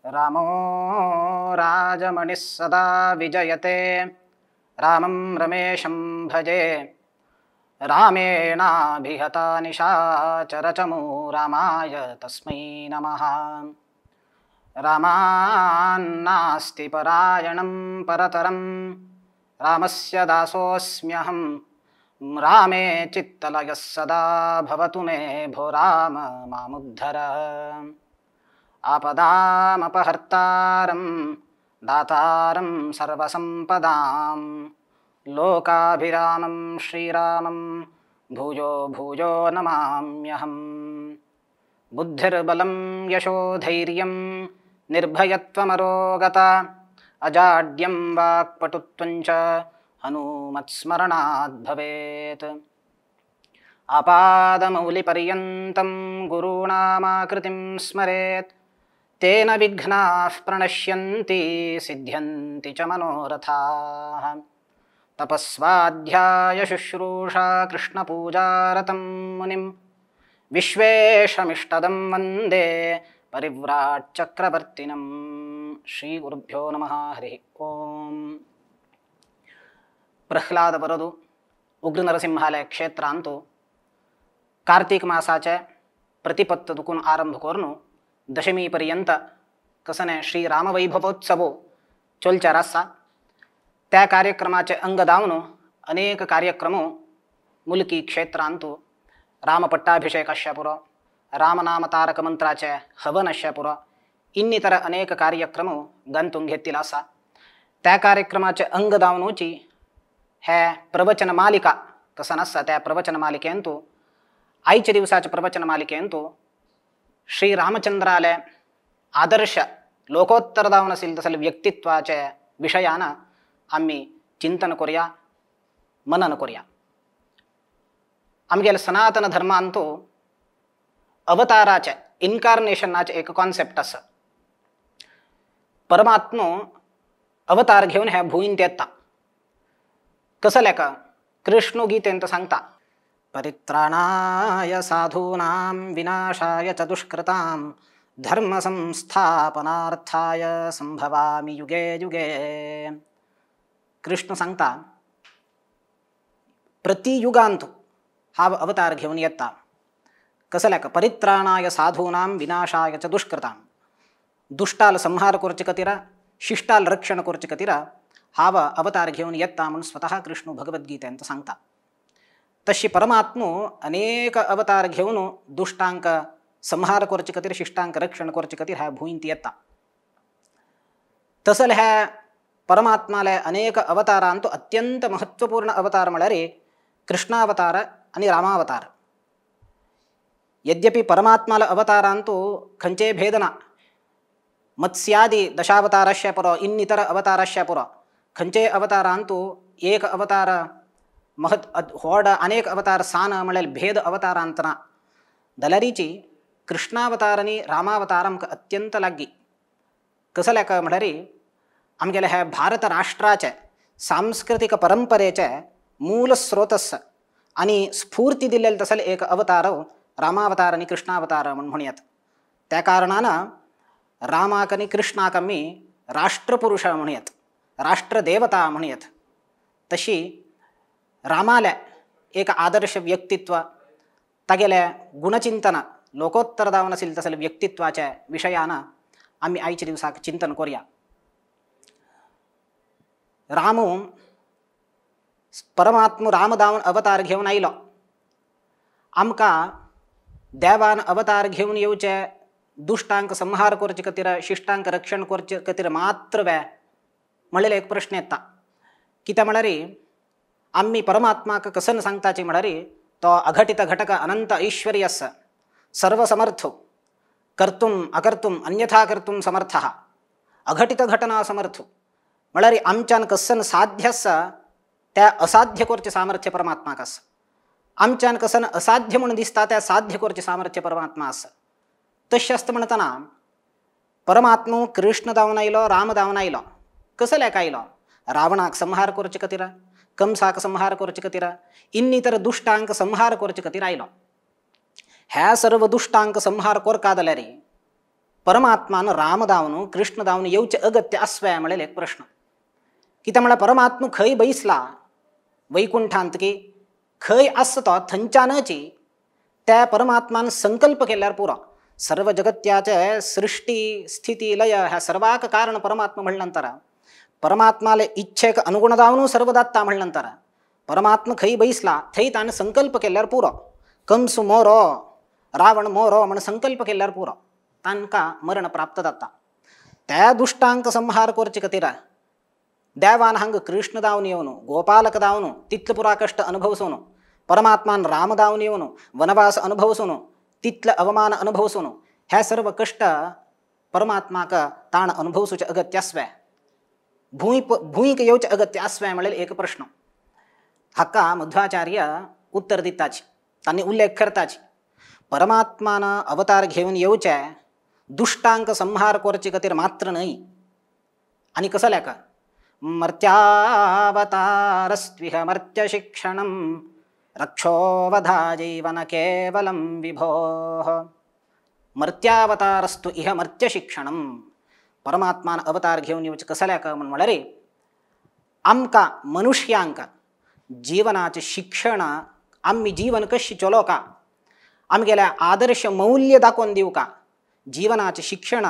रामो राजमणिः सदा विजयते। रामं रमेशं भजे। रामेणाभिहता निशाचरचमू रामाय तस्मै नमः। रामान्नास्ति परायणं परतरं रामस्य दासोऽस्म्यहं। रामे चित्तलयः सदा भवतु मे भो राम मामुद्धर। आपदामपहर्तारं दातारं सर्वसम्पदां लोकाभिरामं श्रीरामं भूयो भूयो नमाम्यहम्। बुद्धिर्बलं यशोधैर्यं निर्भयत्वमरोगता अजाड्यं वाक्पटुत्वं च हनुमत्स्मरणाद् भवेत्। आपादमौलिपर्यन्तं गुरूणामाकृतिं स्मरेत् तेन विघ्नाः प्रणश्यन्ति सिद्ध्यन्ति च मनोरथाः। तपस्वाध्याय शुश्रूषा कृष्णपूजारतं मुनिं विश्वेशमिष्टदं वन्दे परिव्राट्चक्रवर्तिनं। श्रीगुरुभ्यो नमः। हरिः ओम्। प्रह्लाद वरदु उग्र नरसिंहालय क्षेत्रांतु कार्तीक मासाचे प्रतिपत्त दुकून आरंभ करून दशमी पर्यंत कसने श्री रामवैभवोत्सव चलचार आसा। त्या कार्यक्रमाचे अंग दावन अनेक कार्यक्रम मुलकी क्षेत्रांतु रामपट्टाभिषेक आसच्या पुरो, रामनाम तारक मंत्राचे हवन आसच्या पुरो, इन्नितर अनेक कार्यक्रम गंतून घेतिल आसा। त्या कार्यक्रमाचे अंग दावनूची हे प्रवचन मालिका कसन आसा। त्या प्रवचन मालिकेंतु आयच्या दिवसाचे प्रवचन मालिकेंतु श्री रामचंद्राले आदर्श लोकोत्तर दावन आशिल्लें तसले व्यक्तित्वाचे विशयान आमी चिंतन करूया, मनन करूया। आमगेले सनातन धर्मांतु अवताराचे इन्कार्नेशनाचे एक कॉन्सेप्ट आसा। परमात्मो अवतार घेवन ह्या भुंयेंत येता। कसले का कृष्ण गीतेंत सांगता, परित्राणाय साधूनां विनाशाय च दुष्कृतां धर्म संस्थापनार्थाय संभवामि युगे युगे। कृष्ण सांगता प्रतियुगांत हांव अवतार घेवन येता। कसल्या का परित्राणाय साधूनां विनाशाय च दुष्कृतां, दुष्टाल संहार करचे खातीर शिष्टाल रक्षण करचे खातीर हांव अवतार घेवन येता म्हूण स्वतः कृष्ण भगवद्गीतेंत सांगता। तशी परमात्मो अनेक अवतार घेवन दुष्टांक संहार करचे खातीर शिष्टांक रक्षण करचे खातीर ह्या भुंयेंत येता। तसले ह्या परमात्माले अनेक अवतारांत अत्यंत महत्वपूर्ण अवतार म्हळ्यार कृष्णावतार आनी रामावतार। यद्यपि परमात्माले अवतारांतु खंयचेय भेद ना, मत्स्यादि दशावतारस्य पुरो इन्नितर अवतारस्य पुरो खंयचेय अवतारांतु एक अवतार महत् व्हड अनेक अवतार सान म्हळ्यार भेद अवतारांत ना। जाल्यारीची कृष्णावतार आनी रामावतार आमकां अत्यंत लागीं। कसल्या काय म्हळ्यार आमगेले हे भारत राष्ट्राचे सांस्कृतीक परंपरेचे मूल स्रोतस आनी स्फूर्ती दिल्लेले तसले एक अवतार रामावतार आनी कृष्णावतार म्हूण म्हणयात। त्या कारणान रामाक आनी कृष्णाक आमी राष्ट्रपुरुष म्हणयात, राष्ट्रदेवता म्हणयात। तशी रामाले एक आदर्श व्यक्तित्व, तागेले गुणचिंतन लोकोत्तर दावन आशिल्लें तसले व्यक्तित्वाचे विशयान आमी आयच्या दिवसाक चिंतन करूया। रामू परमात्मो राम दावन अवतार घेवन आयलो। आमकां देवान अवतार घेवन येवचे दुष्टांक संहार करचे खातीर शिष्टांक रक्षण करचे खातीर मात्र वे म्हणलेलो एक प्रश्न येता। कित्याक म्हळ्यार आमी परमात्माक कसन सांगताची म्हळ्यार तो अघटित घटक अनंत ऐश्वर्य आसा, सर्वसमर्थ, कर्तुम अकर्तुम अन्यथा कर्तुम समर्थः, अघटित घटना समर्थ म्हळ्यार आमच्यान कसन साध्य आसा त्या असाध्य करचें सामर्थ्य परमात्माक आसा। आमच्यान कसन असाध्य म्हूण दिसता त्या साध्य करचें सामर्थ्य परमात्मा आसा। तशें आसता म्हणटना परमात्मो कृष्ण दावन आयलो, राम दावन आयलो, कसल्याक आयलो? रावणाक संहार करचे खातीर, कंसाक संहार करचे खातीर, इन्नितर दुश्टांक संहार करचे खातीर आयलो। ह्या सर्व दुश्टांक संहार करका जाल्यार परमात्मान राम दावन कृष्ण दावन येवचें अगत्य आसवे म्हणलें एक प्रश्न. कित्याक म्हळ्यार परमात्मा खंय बैसला वैकुंठांत की खंय आसता तो थंयच्यानच त्या परमात्मान संकल्प केल्यार पुरो. सर्व जगत्याचे सृष्टी स्थिती लय ह्या सर्वाक कारण परमात्मा म्हणले नंतर परमात्माले इच्छेक अनुगुण जावन सर्व दात्ता म्हणले नंतर परमात्मा खंय बैसला थंय ताणें संकल्प केल्यार पुरो. कंस मोरो रावण मोरो म्हण संकल्प केल्यार पुरो, तांकां मरण प्राप्त जाता. त्या दुश्टांक संहार करचे खातीर देवान हांग कृष्ण दावन येवन गोपालक दावन तितले पुरा कश्ट अनुभवसून परमात्मान राम दावन येवन वनवास अनुभवसून तितले अवमान अनुभवसून हे सर्व कश्ट परमात्माक ताण अनुभवसूचे अगत्य आसवे, भूंयक येवचें अगत्य आसवे म्हणलें एक प्रश्न. हाका मध्वाचार्य उत्तर दिताची, तांणी उल्लेख करताची. परमात्मान अवतार घेवन येवचे दुश्टांक संहार करचे खातीर मात्र न्हय, आनी कसल्याक मर्त्यावतारस्त्विह मर्त्यशिक्षणं रक्षोवधाजैव न केवलं विभोः. मर्त्यावतारस्तु इह मर्त्यशिक्षणं. परमात्मान अवतार घेवन येवचे कसल्याक म्हण म्हळ्यार आमकां मनुष्यांक जीवनाचें शिक्षण, आमी जीवन कशें चलोवका, आमगेल्या आदर्श मौल्य दाखोवन दिवका, जीवनाचें शिक्षण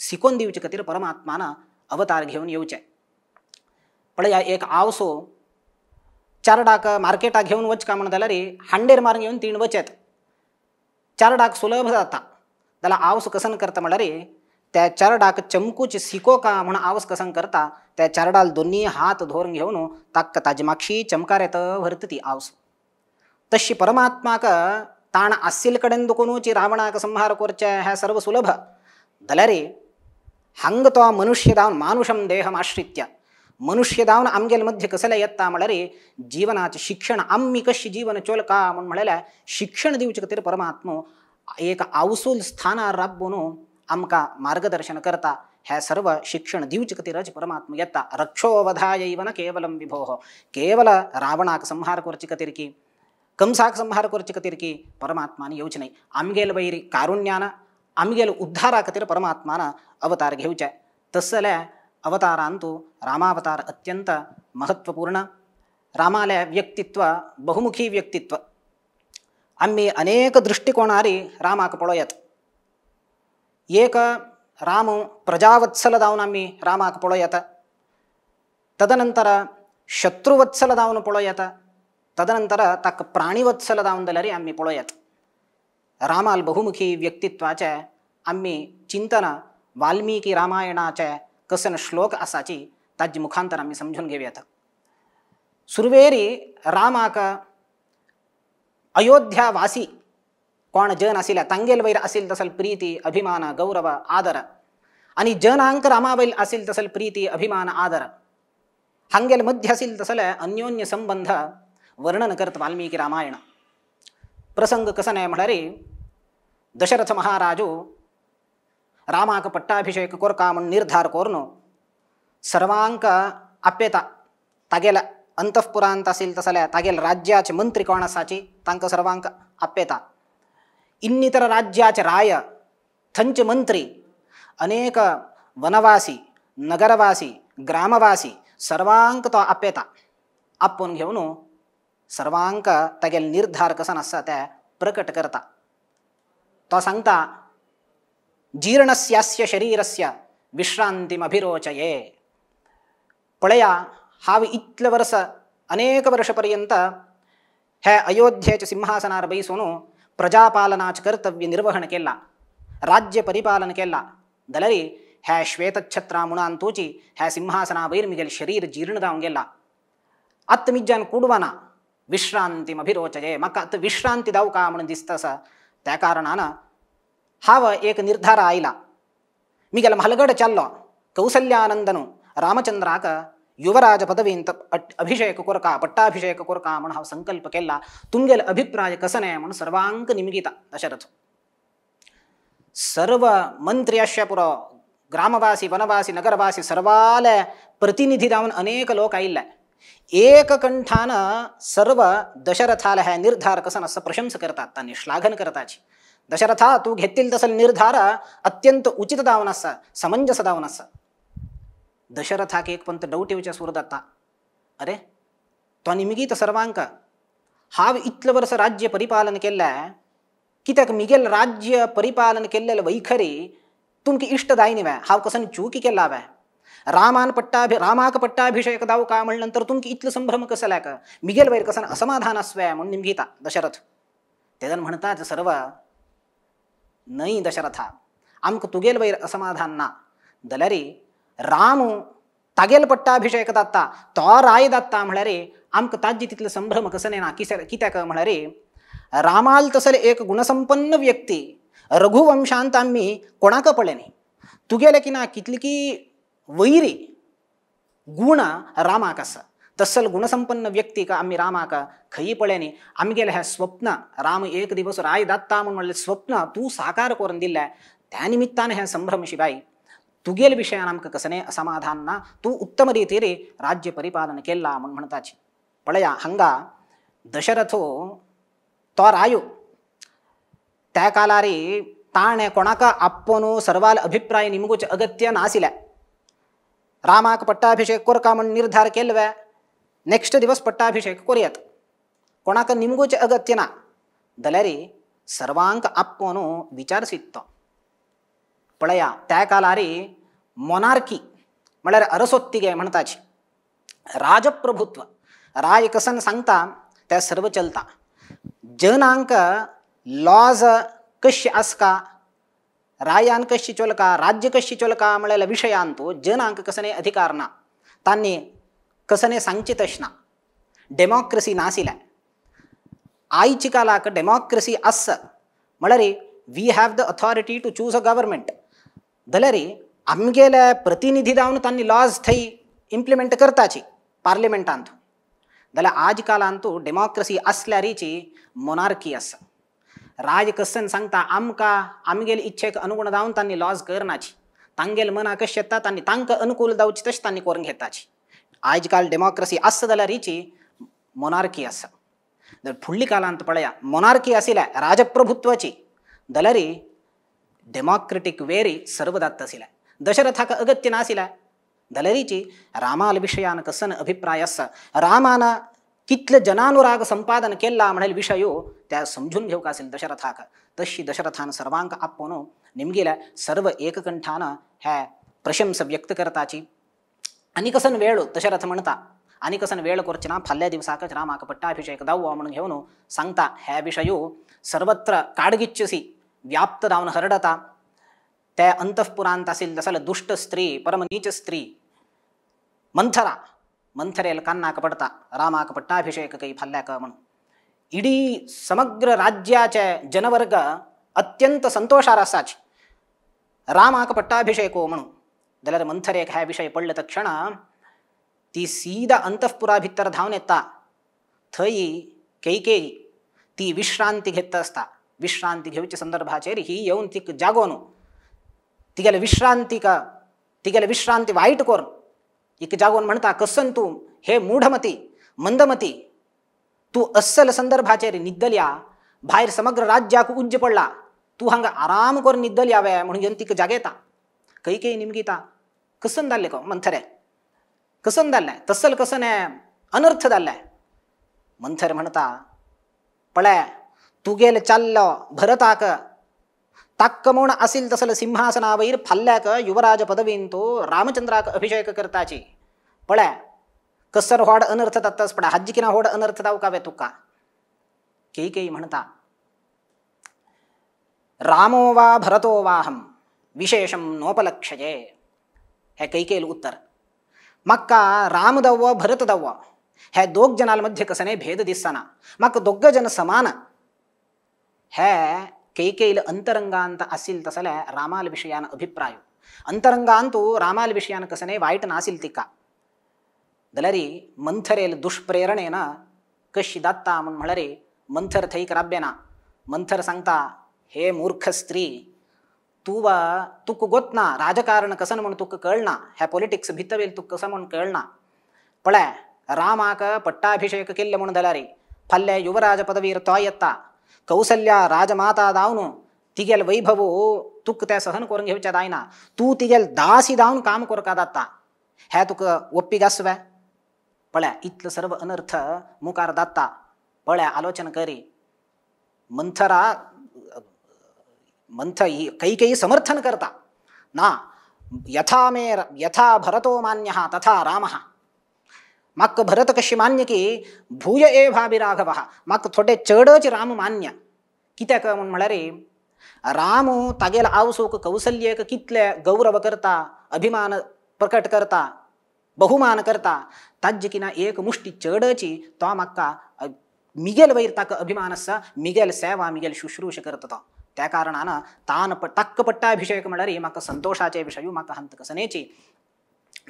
शिकोवन दिवचे खातीर परमात्मान अवतार घेवन येवचे. पळया एक आवसो चारडाक मार्केटाक घेवन वचका म्हण जाल्यार हांडेर मारून घेवन तीण वचेत, चारडाक सुलभ जाता. जाल्यार आवस कसन करता म्हळ्यार त्या चारडाक चमकूची सिकोका म्हण आवस कसन करता, त्या चारडाल दोन्ही हात धरून घेवन ताका ताजे मागशी चमकार येता व्हरता ती आवस. तशी परमात्माक ताण आशिल्ले कडेन दुकोनूची रावणाक संहार करचे हें सर्व सुलभ. जाल्यार हांग तो मनुष्य दावन मानुषम देहम आश्रित्य मनुष्य दावन आमगेले मध्य कसले येता म्हळ्यार जीवनाचें शिक्षण, आमी कशें जीवन चोलका म्हूण म्हळ्यार शिक्षण दिवचे खातीर परमात्मा एक आवसूल स्थानार राबून आमकां मार्गदर्शन करता. हें सर्व शिक्षण दिवचे खातीरच परमात्मा येता. रक्षोवधायैव न केवलं विभोः. केवल रावणाक संहार करचे खातीर की कंसाक संहार करचे खातीर की परमात्मान येवचें न्हय, आमगेल वैरी कारुण्यान आमगेल उद्धारा खातीर परमात्मान अवतार घेवचे. तसले अवतारांतु रामावतार अत्यंत महत्वपूर्ण. रामाले व्यक्तित्व बहुमुखी व्यक्तित्व, आमी अनेक दृष्टिकोणारी रामाक पळोवयात. एक राम प्रजावत्सल जावन आमी रामाक पळोवयात, तदनंतर शत्रुवत्सल जावन पळोवयात, तदनंतर ताका प्राणीवत्सल जावन जाल्यार आमी पळोवयात. रामाल बहुमुखी व्यक्तित्वाचे आमी चिंतन वाल्मीकी रामायणाचे कसन श्लोक आसाची ताजे मुखांतर आमी समजून घेवयात. सुरवेरी रामाक अयोध्यावासी कोण जन आशिल्ले तांगेल वयर आशिल्ल तसल प्रीती अभिमान गौरव आदर, आनी जनांक रामा वयर आशिल्ल तसल प्रीती अभिमान आदर, हांगेल मध्य आशिल्ल तसले अन्योन्य संबंध वर्णन करत वाल्मीकी रामायण. प्रसंग कसन म्हळ्यार दशरथ महाराजू रामाक पट्टाभिषेक कोरका म्हण निर्धार करून सर्वांक आपेता. तागेल्या अंतःपुरांत आशिल्ले तसल्या तागेल राज्याचे मंत्री कोण आसाची तांकां सर्वांक आपेता. इन्नितर राज्याचे राय थंयचे मंत्री अनेक वनवासी नगरवासी ग्रामवासी सर्वांक तो आपेता. आपोवन घेवन सर्वांक तागेल निर्धार कसन आसा ते प्रकट करता. तो सांगता जीर्णस्यास्य शरीरस्य विश्रांतिमभिरोचये. पळया हांव इतले वर्स अनेक वर्ष पर्यंत हे अयोध्येच्या सिंहासनार बैसून प्रजापालनाचें कर्तव्य निर्वहण केला, राज्य परिपालन केला. जाल्यार ह्या श्वेतछत्रा मुणांतूची ह्या सिंहासना वयर मिगेल शरीर जीर्ण जावन गेला. आतां मिज्जान कुडवाना विश्रांतिम अभिरोचये, म्हाका आतां विश्रांती दावका म्हणून दिसता आसा. त्या कारणान हांव एक निर्धार आयला, मिगेल म्हालगड चाललो कौसल्यानंदनु रामचंद्राक युवराज पदवींत अभिषेक कोरका पट्टाभिषेक कोरका म्हण हांव संकल्प केला. तुमगेल अभिप्राय कसने म्हण सर्वांक निमगिता दशरथ. सर्व मंत्री आसचे पुरो, ग्रामवासी वनवासी नगरवासी सर्वाले प्रतिनिधी जावन अनेक लोक आयिल्ले. एककंठान सर्व दशरथाला हे निर्धार कसन असं प्रशंसा करतात, तांणी श्लाघन करताची. दशरथा तूं घेतील तसो निर्धार अत्यंत उचित जावन आसा, समंजस जावन आसा. दशरथाक एक पंत डवट येवचे सूर जाता, अरे तो निमगीत सर्वांक हांव इतले वर्स राज्य परिपालन केल्लें, कित्याक मिगेल राज्य परिपालन केल्लें वैखरी तुमकां इश्ट जायनी वे, हांव कसन चूकी केला वे, रामान रामाक पट्टाभिषेक जावं का म्हण नंतर तुमकां इतलो संभ्रम कसल्याक, मिगेल वयर कसन असमाधान आसवे म्हूण निमगीता दशरथ. तेदन म्हणटात सर्व न्हय दशरथा आमकां तुगेल वयर असमाधान ना, जाल्यार राम तागेल पट्टाभिषेक जाता तो राय जाता म्हळ्यार आमकां ताजी तितलो संभ्रम कसन येना. कित्याक म्हळ्यार रामाल तसले एक गुणसंपन्न व्यक्ती रघुवंशांत आमी कोणाक पळयनी, तुगेले की ना कितली की वैरी गुण रामाक आसा, तसल गुणसंपन्न व्यक्तीक आमी रामाक खंय पळयनी. आमगेलें हें स्वप्न राम एक दिवस राय जाता म्हूण म्हणलें स्वप्न तूं साकार करून दिल्लें, त्या निमित्तान हें संभ्रम शिवाय तुगेल विशयान आमकां कसलें असमाधान ना, तूं उत्तम रितीर राज्य परिपालन केलां म्हूण म्हणटाची. पळया हांगा दशरथो तो रायो त्या कालारी ताणें कोणाक आपोवन सर्वाल अभिप्राय निमगूचें अगत्य नाशिल्लें. रामाक पट्टाभिषेक करका म्हूण निर्धार केल्ले, नेक्स्ट दिवस पट्टाभिषेक करुयात, कोणाक निमगूचें अगत्य ना, जाल्यार सर्वांक आपोवन विचार सित्तो. पळया त्या कालारी मोनार्की म्हळ्यार अरसोत्तिगे म्हणटाची, राजप्रभुत्व, राय कसन सांगता त्या सर्व चलता, जनांक लॉज कशी आसका, रायान कशी चलका, राज्य कशी चलका म्हळ्यार विशयांत जनांक कसने अधिकार ना, तांणी कसने सांगचे तशें ना, डेमोक्रसी नाशिल्लें. आयच्या कालाक डेमोक्रसी आसा म्हळ्यार we have the authority to choose a government, जाल्यार आमगेले प्रतिनिधी जावन तांणी लॉज थंय इम्प्लिमेंट करताची पार्लिमेंटांत. जाल्यार आज कालांत डेमोक्रसी आसल्यारीची मोनार्की आसा, राज कसन सांगता आमकां आमगेले इच्छेक अनुगुण जावन तांणी लॉज करनाची, तांगेले मनाक कशें येता तांणी तांकां अनुकूल जावची तशें तांणी करून घेताची. आयज काल डेमोक्रसी आसा जाल्यारीची मोनार्की आसा. फुडल्या कालांत पळया मोनार्की आशिल्ल्या राजप्रभुत्वाची, जाल्यार डेमोक्रेटीक वेरी सर्व जाता आशिल्लें. दशरथाक अगत्य नाशिल्लें, जाल्यारीची रामाल विशयान कसन अभिप्राय आसा, रामान कितले जनानुराग संपादन केला म्हणेल विशयो त्या समजून घेवंक आशिल्लें दशरथाक. तशी दशरथान सर्वांक आपोवन निमगेल्या सर्व एककंठान हे प्रशंसा व्यक्त करताची. आनी कसन वेळ दशरथ म्हणटा आनी कसन वेळ करचे ना, फाल्यां दिवसाकच रामाक पट्टाभिषेक जावो म्हणून घेवन सांगता. हे विशयो सर्वत्र काडगिच्चसी व्याप्त जावन हरडता. ते अंतःपुरांत आशिल्ले तसले दुश्ट स्त्री, परमनीच स्त्री मंथरा, मंथरेल कान्नाक पडता रामाक पट्टाभिषेक काही फाल्याक म्हणून. इडी समग्र राज्याचे जनवर्ग अत्यंत संतोषार आसाची रामाक पट्टाभिषेको म्हणून. जाल्यार मंथरेक ह्या विशय पडले तक्षण ती सीदा अंतःपुरा भितर धांवन येता. थंय कैकेयी ती विश्रांती घेता आसता. विश्रांती घेवच्या संदर्भाचेर ही येवन तिका जागोवन तिगेले विश्रांतीक तिगेले विश्रांती वायट करून एक जागोवन म्हणटा, कसन तूं हे मूढमती मंदमती, तूं अस्सल संदर्भाचेर न्हिदल्या, भायर समग्र राज्याक उज्ज पडला, तूं हांगा आराम करून न्हिदल्या वे म्हणून घेवन तिका जागयता. कैकेयी निमगिता, कसन जाल्लें गो मंथरे, कसन जाल्लें, तसल कसन हें अनर्थ जाल्लें. मंथर म्हणटा, पळय तुगेले चाल्लो भरताक ताक्क म्हूण आशिल्लें तसले सिंहासना वयर फाल्याक युवराज पदवीन तो रामचंद्राक अभिषेक करताची. पळय कसर व्हड अनर्थ जाताच पळय, हाजी किना व्हड अनर्थ जावंक हांवें तुका. कैकेयी म्हणटा, रामो वा भरतो वाहम विशेषं नोपलक्षये. हे कैकेयीलें उत्तर. म्हाका राम दवो भरत दवो हे दोग जनां मध्य कसने भेद दिसना, म्हाका दोग जन समान. हे कैकेयीले अंतरंगांत आशिल्लें तसले रामाल विशयान अभिप्राय. अंतरंगांतु रामाल विशयान कसने वायट नाशिल्लें तिका. जाल्यार मंथरेल दुष्प्रेरणेन कशी जाता म्हूण म्हळ्यार मंथर थंय राबेना. मंथर सांगता, हे मूर्ख स्त्री, तूं वा तुका गोत ना राजकारण कसन म्हूण तुका कळना, ह्या पॉलिटिक्स भितर तुका कसो म्हूण कळना. पळय रामाक पट्टाभिषेक केल्ले म्हूण जाल्यार फाल्यां युवराज पदवीर तो येता, कौसल्या राजमाता जावन तिगेल वैभव तुका तें सहन करून घेवचें जायना, तूं तिगेल दासी जावन काम करका जाता, हें तुका ओप्पीक आसवें? पळय इतलो सर्व अनर्थ मुखार जाता, पळय आलोचन करी. मंथरा मंथ ही कैकेयी समर्थन करता ना, यथा मे यथा भरतो मान्यः तथा रामः, म्हाका भरत कशी मान्य की भूय ए भाभी राघवः, म्हाका थोडे चडच राम मान्य. कित्याक म्हूण म्हळ्यार राम तागेल आवसूक कौसल्येक कितले गौरव करता, अभिमान प्रकट करता, बहुमान करता, ताज्जे किना एक मुष्टी चडची तो म्हाका मिगेल वयर ताका अभिमान आसा, मिगेल सेवा मिगेल शुश्रूष करता तो. त्या कारणान तान ताक्क पट्टाभिषेक म्हळ्यार म्हाका संतोषाचे विशय, म्हाका हंत कसनेची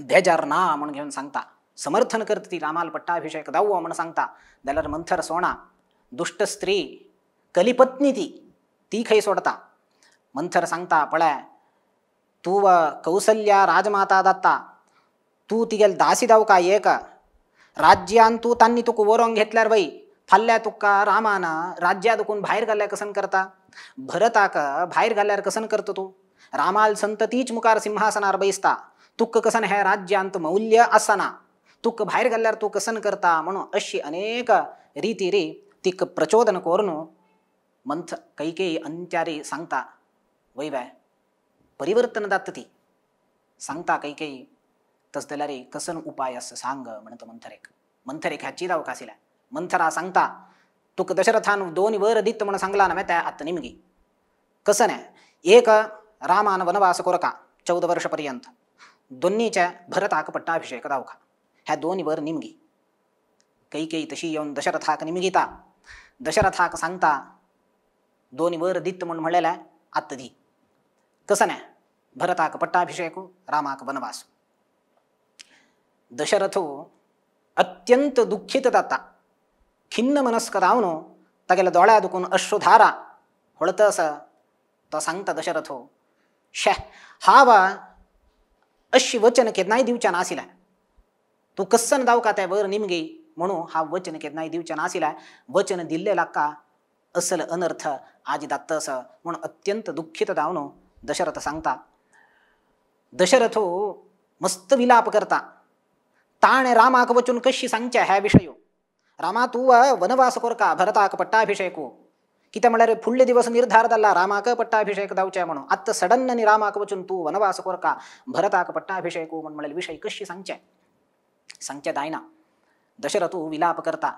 बेजार ना म्हूण घेवन सांगता, समर्थन करता ती रामाल पट्टाभिषेक दावो म्हूण सांगता. जाल्यार मंथर सोणा दुश्ट स्त्री कलिपत्नी ती ती खंय सोडता. मंथर सांगता पळय तूं कौसल्या राजमाता जाता, तूं तिगेल दासी जावका एक राज्यान तूं तांणी तुका व्हरोंक घेतल्यार वय, फाल्यां तुका रामान राज्या दुकून भायर घाल्यार कसन करता, भरताक भायर घाल्यार कसन करता तूं, रामाल संततीच मुखार सिंहासनार बैसता, तुका कसन हें राज्यांत मौल्य आसना, तुका भायर घाल्यार तूं कसन करता म्हणून अशी अनेक रितीरी तिका प्रचोदन करून मंथ कैकेयी अंत्यारी सांगता वय वय परिवर्तन जाता ती सांगता कैकेयी. तस जाल्यार कसन उपाय आसा सांग म्हणटा मंथरेक. मंथरेक ह्याची जावंक आशिल्ल्या. मंथरा सांगता तुका दशरथान दोन वर दित म्हूण सांगला ना त्या आतां निमगी कसन एक रामान वनवास कोरका 14 वर्ष पर्यंत, दोन्नीच्या भरताक पट्टाभिषेक जावका, ह्या दोन वर निमगी. कैकेयी तशी येवन दशरथाक निमगिता, दशरथाक सांगता दोन वर दित म्हूण म्हणलेलें आतां दी, कसन भरताक पट्टाभिषेक रामाक वनवास. दशरथ अत्यंत दुःखित जाता, खिन्न मनस्क जावन तागेल्या दोळ्या दुखून अश्रुधारा होळतस तो सांगता दशरथ शे हांव अशी वचन केन्नाय दिवचें नाशिल्लें, तूं कसन जावका तें वर निमगी म्हणून हांव वचन केन्नाय दिवचें नाशिल्लें, वचन दिल्लें लाका असल अनर्थ आज जातस म्हूण अत्यंत दुःखित जावन दशरथ सांगता. दशरथ मस्त विलाप करता, ताणें रामाक वचून कशी सांगचें ह्या विशयो, रामा तूं वनवास कोरका भरताक पट्टाभिषेक, कितें म्हळ्यार फुडले दिवस निर्धार जाला रामाक पट्टाभिषेक जावचें म्हणून, आतां सडन आनी रामाक वचून तूं वनवास कोरका भरताक पट्टाभिषेक म्हूण म्हळ्यार विशय कशी सांगचें, सांगचें जायना. दशरथ विलाप करता,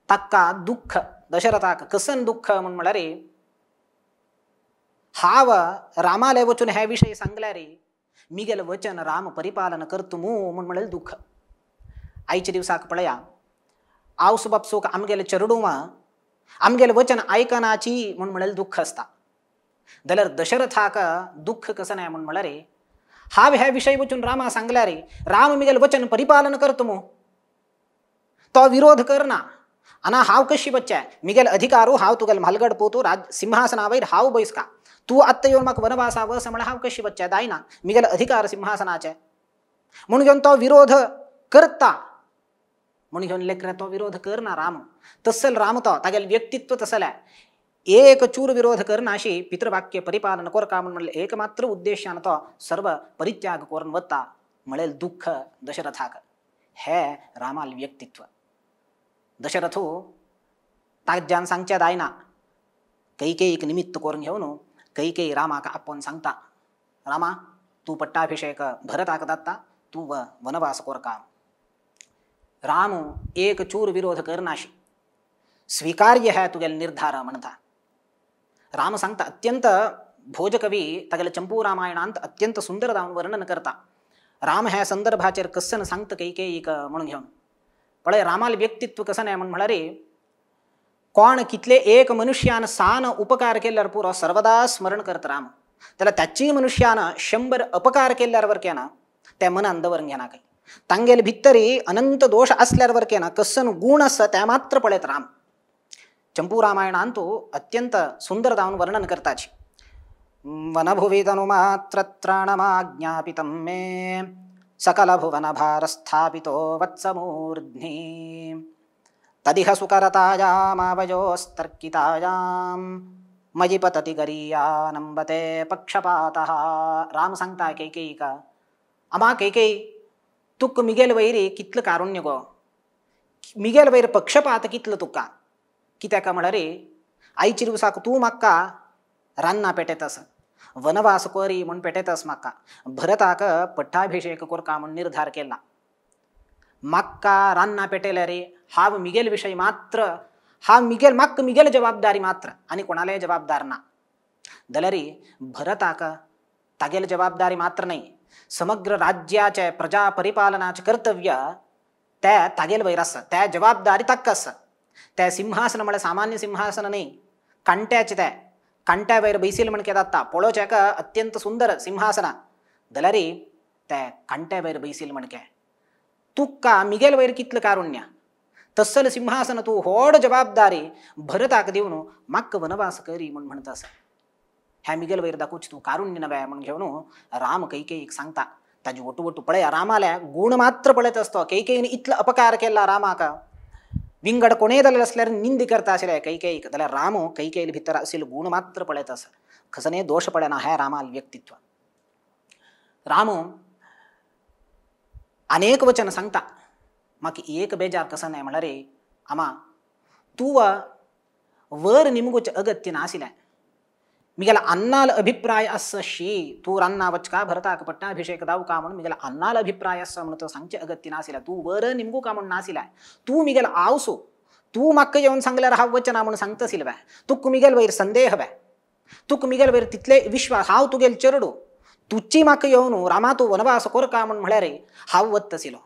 ताका दुःख दशरथाक कसन दुःख म्हूण म्हळ्यार हांव रामाले वचून हे विशय सांगल्यार मिगेल वचन राम परिपालन करतू म्हूण म्हळ्यार दुःख. आयच्या दिवसाक पळया आवस बापसूक आमगेले चेडूं आमगेले वचन आयकनाची म्हूण म्हळ्यार दुःख आसता, जाल्यार दशरथाक दुःख कसं नाय म्हूण म्हळ्यार हांव हे विशय वचून रामा सांगल्यार राम मिगेल वचन परिपालन करतू मू, तो विरोध करना आनी हांव कशी बच्चे मिगेल अधिकारू हांव तुगेल म्हालगड पोतू राज सिंहासना वयर हांव बैसका, तूं आत्तां येवन म्हाका वनवासा वस म्हळ्यार हांव कशी बच्चे जायना, मिगेल अधिकार सिंहासनाचे म्हूण घेवन तो विरोध करता म्हूण घेवन लेकरे तो विरोध करना राम. तसल राम तो तागेलें व्यक्तित्व तसलें, एक चूर विरोध करना अशी पितृवाक्य परिपालन कोरका म्हूण म्हणलें एकमात्र उद्देशान तो सर्व परित्याग करून वता म्हळें दुःख दशरथाक. हे रामाल व्यक्तित्व. दशरथ ताज्यान सांगचें जायना, कैकेयीक निमित्त करून घेवन कैकेयी रामाक आपोवन सांगता रामा तूं पट्टाभिषेक भरताक जाता, तूं वनवास कोरका. राम एक चूर विरोध करनाशी, स्वीकार्य है तुगेल निर्धार म्हणटा. राम सांगता अत्यंत भोजकवी तागेले चंपू रामायणांत अत्यंत सुंदर जावन वर्णन करता. राम ह्या संदर्भाचेर कसन सांगता कैकेयीक म्हणून घेवन पळय रामाल व्यक्तित्व कसन म्हूण म्हळ्यार कोण कितले एक मनुष्यान सान उपकार केल्यार पुरो सर्वदा स्मरण करता राम, जाल्यार त्याची मनुष्यान 100 अपकार केल्यार वरकें ना ते मनान दवरून घेना काय, तांगेले भितरी अनंत दोश आसल्यार वरकें ना कसन गुण आसा ते मात्र पळयत राम. चंपू रामायणांत अत्यंत सुंदर जावन वर्णन करताची. वनभुवि तनुमात्रत्राणमाज्ञापितं मे सकलभुवनभारस्थापितो वत्समूर्ध्नि तदिह सुकरतायामावयोस्तर्कितायां मयि पतति गरीयानंबते पक्षपातः. राम सांगता कैकेयीक, आमा कैकेयी तुका मिगेल वैरी कितलो कारुण्य गो, मिगेल वैर पक्षपात कितलो तुका. कित्याक म्हळ्यार आयचे दिवसाक तूं म्हाका रान्ना पेटेतस, वनवास करी म्हूण पेटेतस, म्हाका भरताक पट्टाभिषेक करका म्हूण निर्धार केला. म्हाका रान्ना पेटेल्यार हांव मिगेल विशय मात्र, हांव मिगेल म्हाका मिगेल जबाबदारी मात्र आनी कोणालेय जबाबदार ना. जाल्यार भरताक तागेले जबाबदारी मात्र न्हय, समग्र राज्याचे प्रजा परिपालनाचे कर्तव्य ते तागेल वयर आसा, त्या जबाबदारी ताका आसा. त्या सिंहासन म्हळ्यार सामान्य सिंहासन न्हय, कांट्याचें, ते कांट्या वयर बैसील म्हण कितें जाता पळोवचें अत्यंत सुंदर सिंहासना, जाल्यार ते कांट्या वयर बैसील म्हण के तुका मिगेल वयर कितलें कारुण्य, तसल सिंहासन तूं व्हड जबाबदारी भरताक दिवन म्हाका वनवास करी म्हूण म्हणटा आसा. ह्या मिगेल वयर दाखोवचें तूं कारुण्य नव्या म्हूण घेवन राम कैकेयीक सांगता. ताजी वटू वटू पळया, रामाल्या गूण मात्र पळयत आसता. कैकेयीन इतलो अपकार केला रामाक, विंगड कोणेय जाल्यार आसल्यार निंदी करता आशिल्ले कैकेयीक, जाल्यार राम कैकेयी भितर आशिल्लो गूण मात्र पळयत आसा, खसने दोश पळयना हें रामाल व्यक्तित्व. राम अनेक वचन सांगता, म्हाका एक बेजार कसो न्हय म्हळ्यार आमा तूं वर निमगुचें अगत्य नाशिल्लें, मिगेला अन्नाल अभिप्राय आसा शी, तूं रान्ना वचका भरताक पट्टाभिषेक दावका म्हूण मिगेला अन्नाल अभिप्राय आसा म्हूण तो सांगचें अगत्य नाशिल्लें, तूं वर निमगू का म्हूण नाशिल्लें, तूं मिगेल आवसो, तूं म्हाका येवन सांगल्यार हांव वचना म्हूण सांगता वे, तुका मिगेल वयर संदेह वे, तुका मिगेल वयर तितले विश्वास, हांव तुगेल चेरडू, तुची म्हाका येवन रामा तूं वनवास करका म्हूण म्हळ्यार हांव वतशिलो,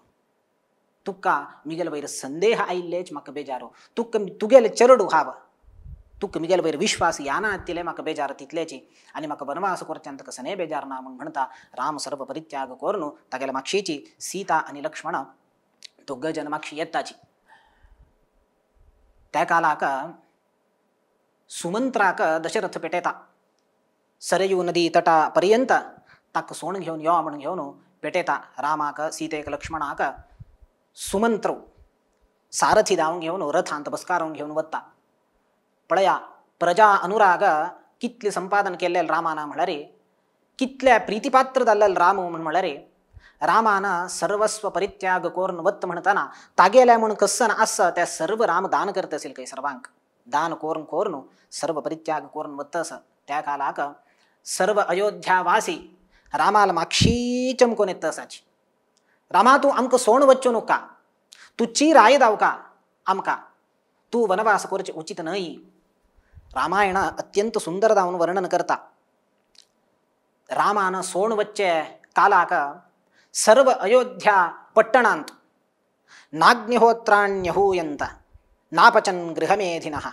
तुका मिगेल वयर संदेह आयिल्लेच म्हाका बेजारो, तुका तुगेल चेरडू हांव, तुका मिगेल वयर विश्वास याना तिले म्हाका बेजार तितलेची आनी म्हाका वनवास करच्यान तुका सने बेजार ना म्हूण म्हणटा. राम सर्व परित्याग करून तागेल्या मागशीची सीता आनी लक्ष्मण दोग जन मागशी येताची. त्या कालाक सुमंत्राक दशरथ पेटेता, सरयू नदी तटा पर्यंत ताका सोण घेवन यो म्हूण घेवन पेटेता. रामाक सीतेक लक्ष्मणाक सुमंत्र सारथी धांवन घेवन रथांत बसकारून घेवन वता. पळया प्रजा अनुराग कितले संपादन केल्ले रामाना म्हळ्यार, कितल्या प्रीतिपात्र जाल्ले राम म्हूण म्हळ्यार, रामान सर्वस्व परित्याग करून वत म्हणतना तागेल्या म्हूण कसन आसा त्या सर्व राम दान करत असेल काही सर्वांक दान करून करून सर्व परित्याग करून वत आसा. त्या कालाक सर्व अयोध्यावासी रामाला मागशी चमकून येत आसाची, रामा तूं आमकां सोण वच्चो नका, तूं चीर I दावका आमकां, तूं वनवास करचें उचित न्हय. रामायण अत्यंत सुंदर जावन वर्णन करता. रामान सोण वच्चे कालाक सर्व अयोध्या पट्टणांत नाग्निहोत्राण्यहूयंत नापचन गृहमेधिनः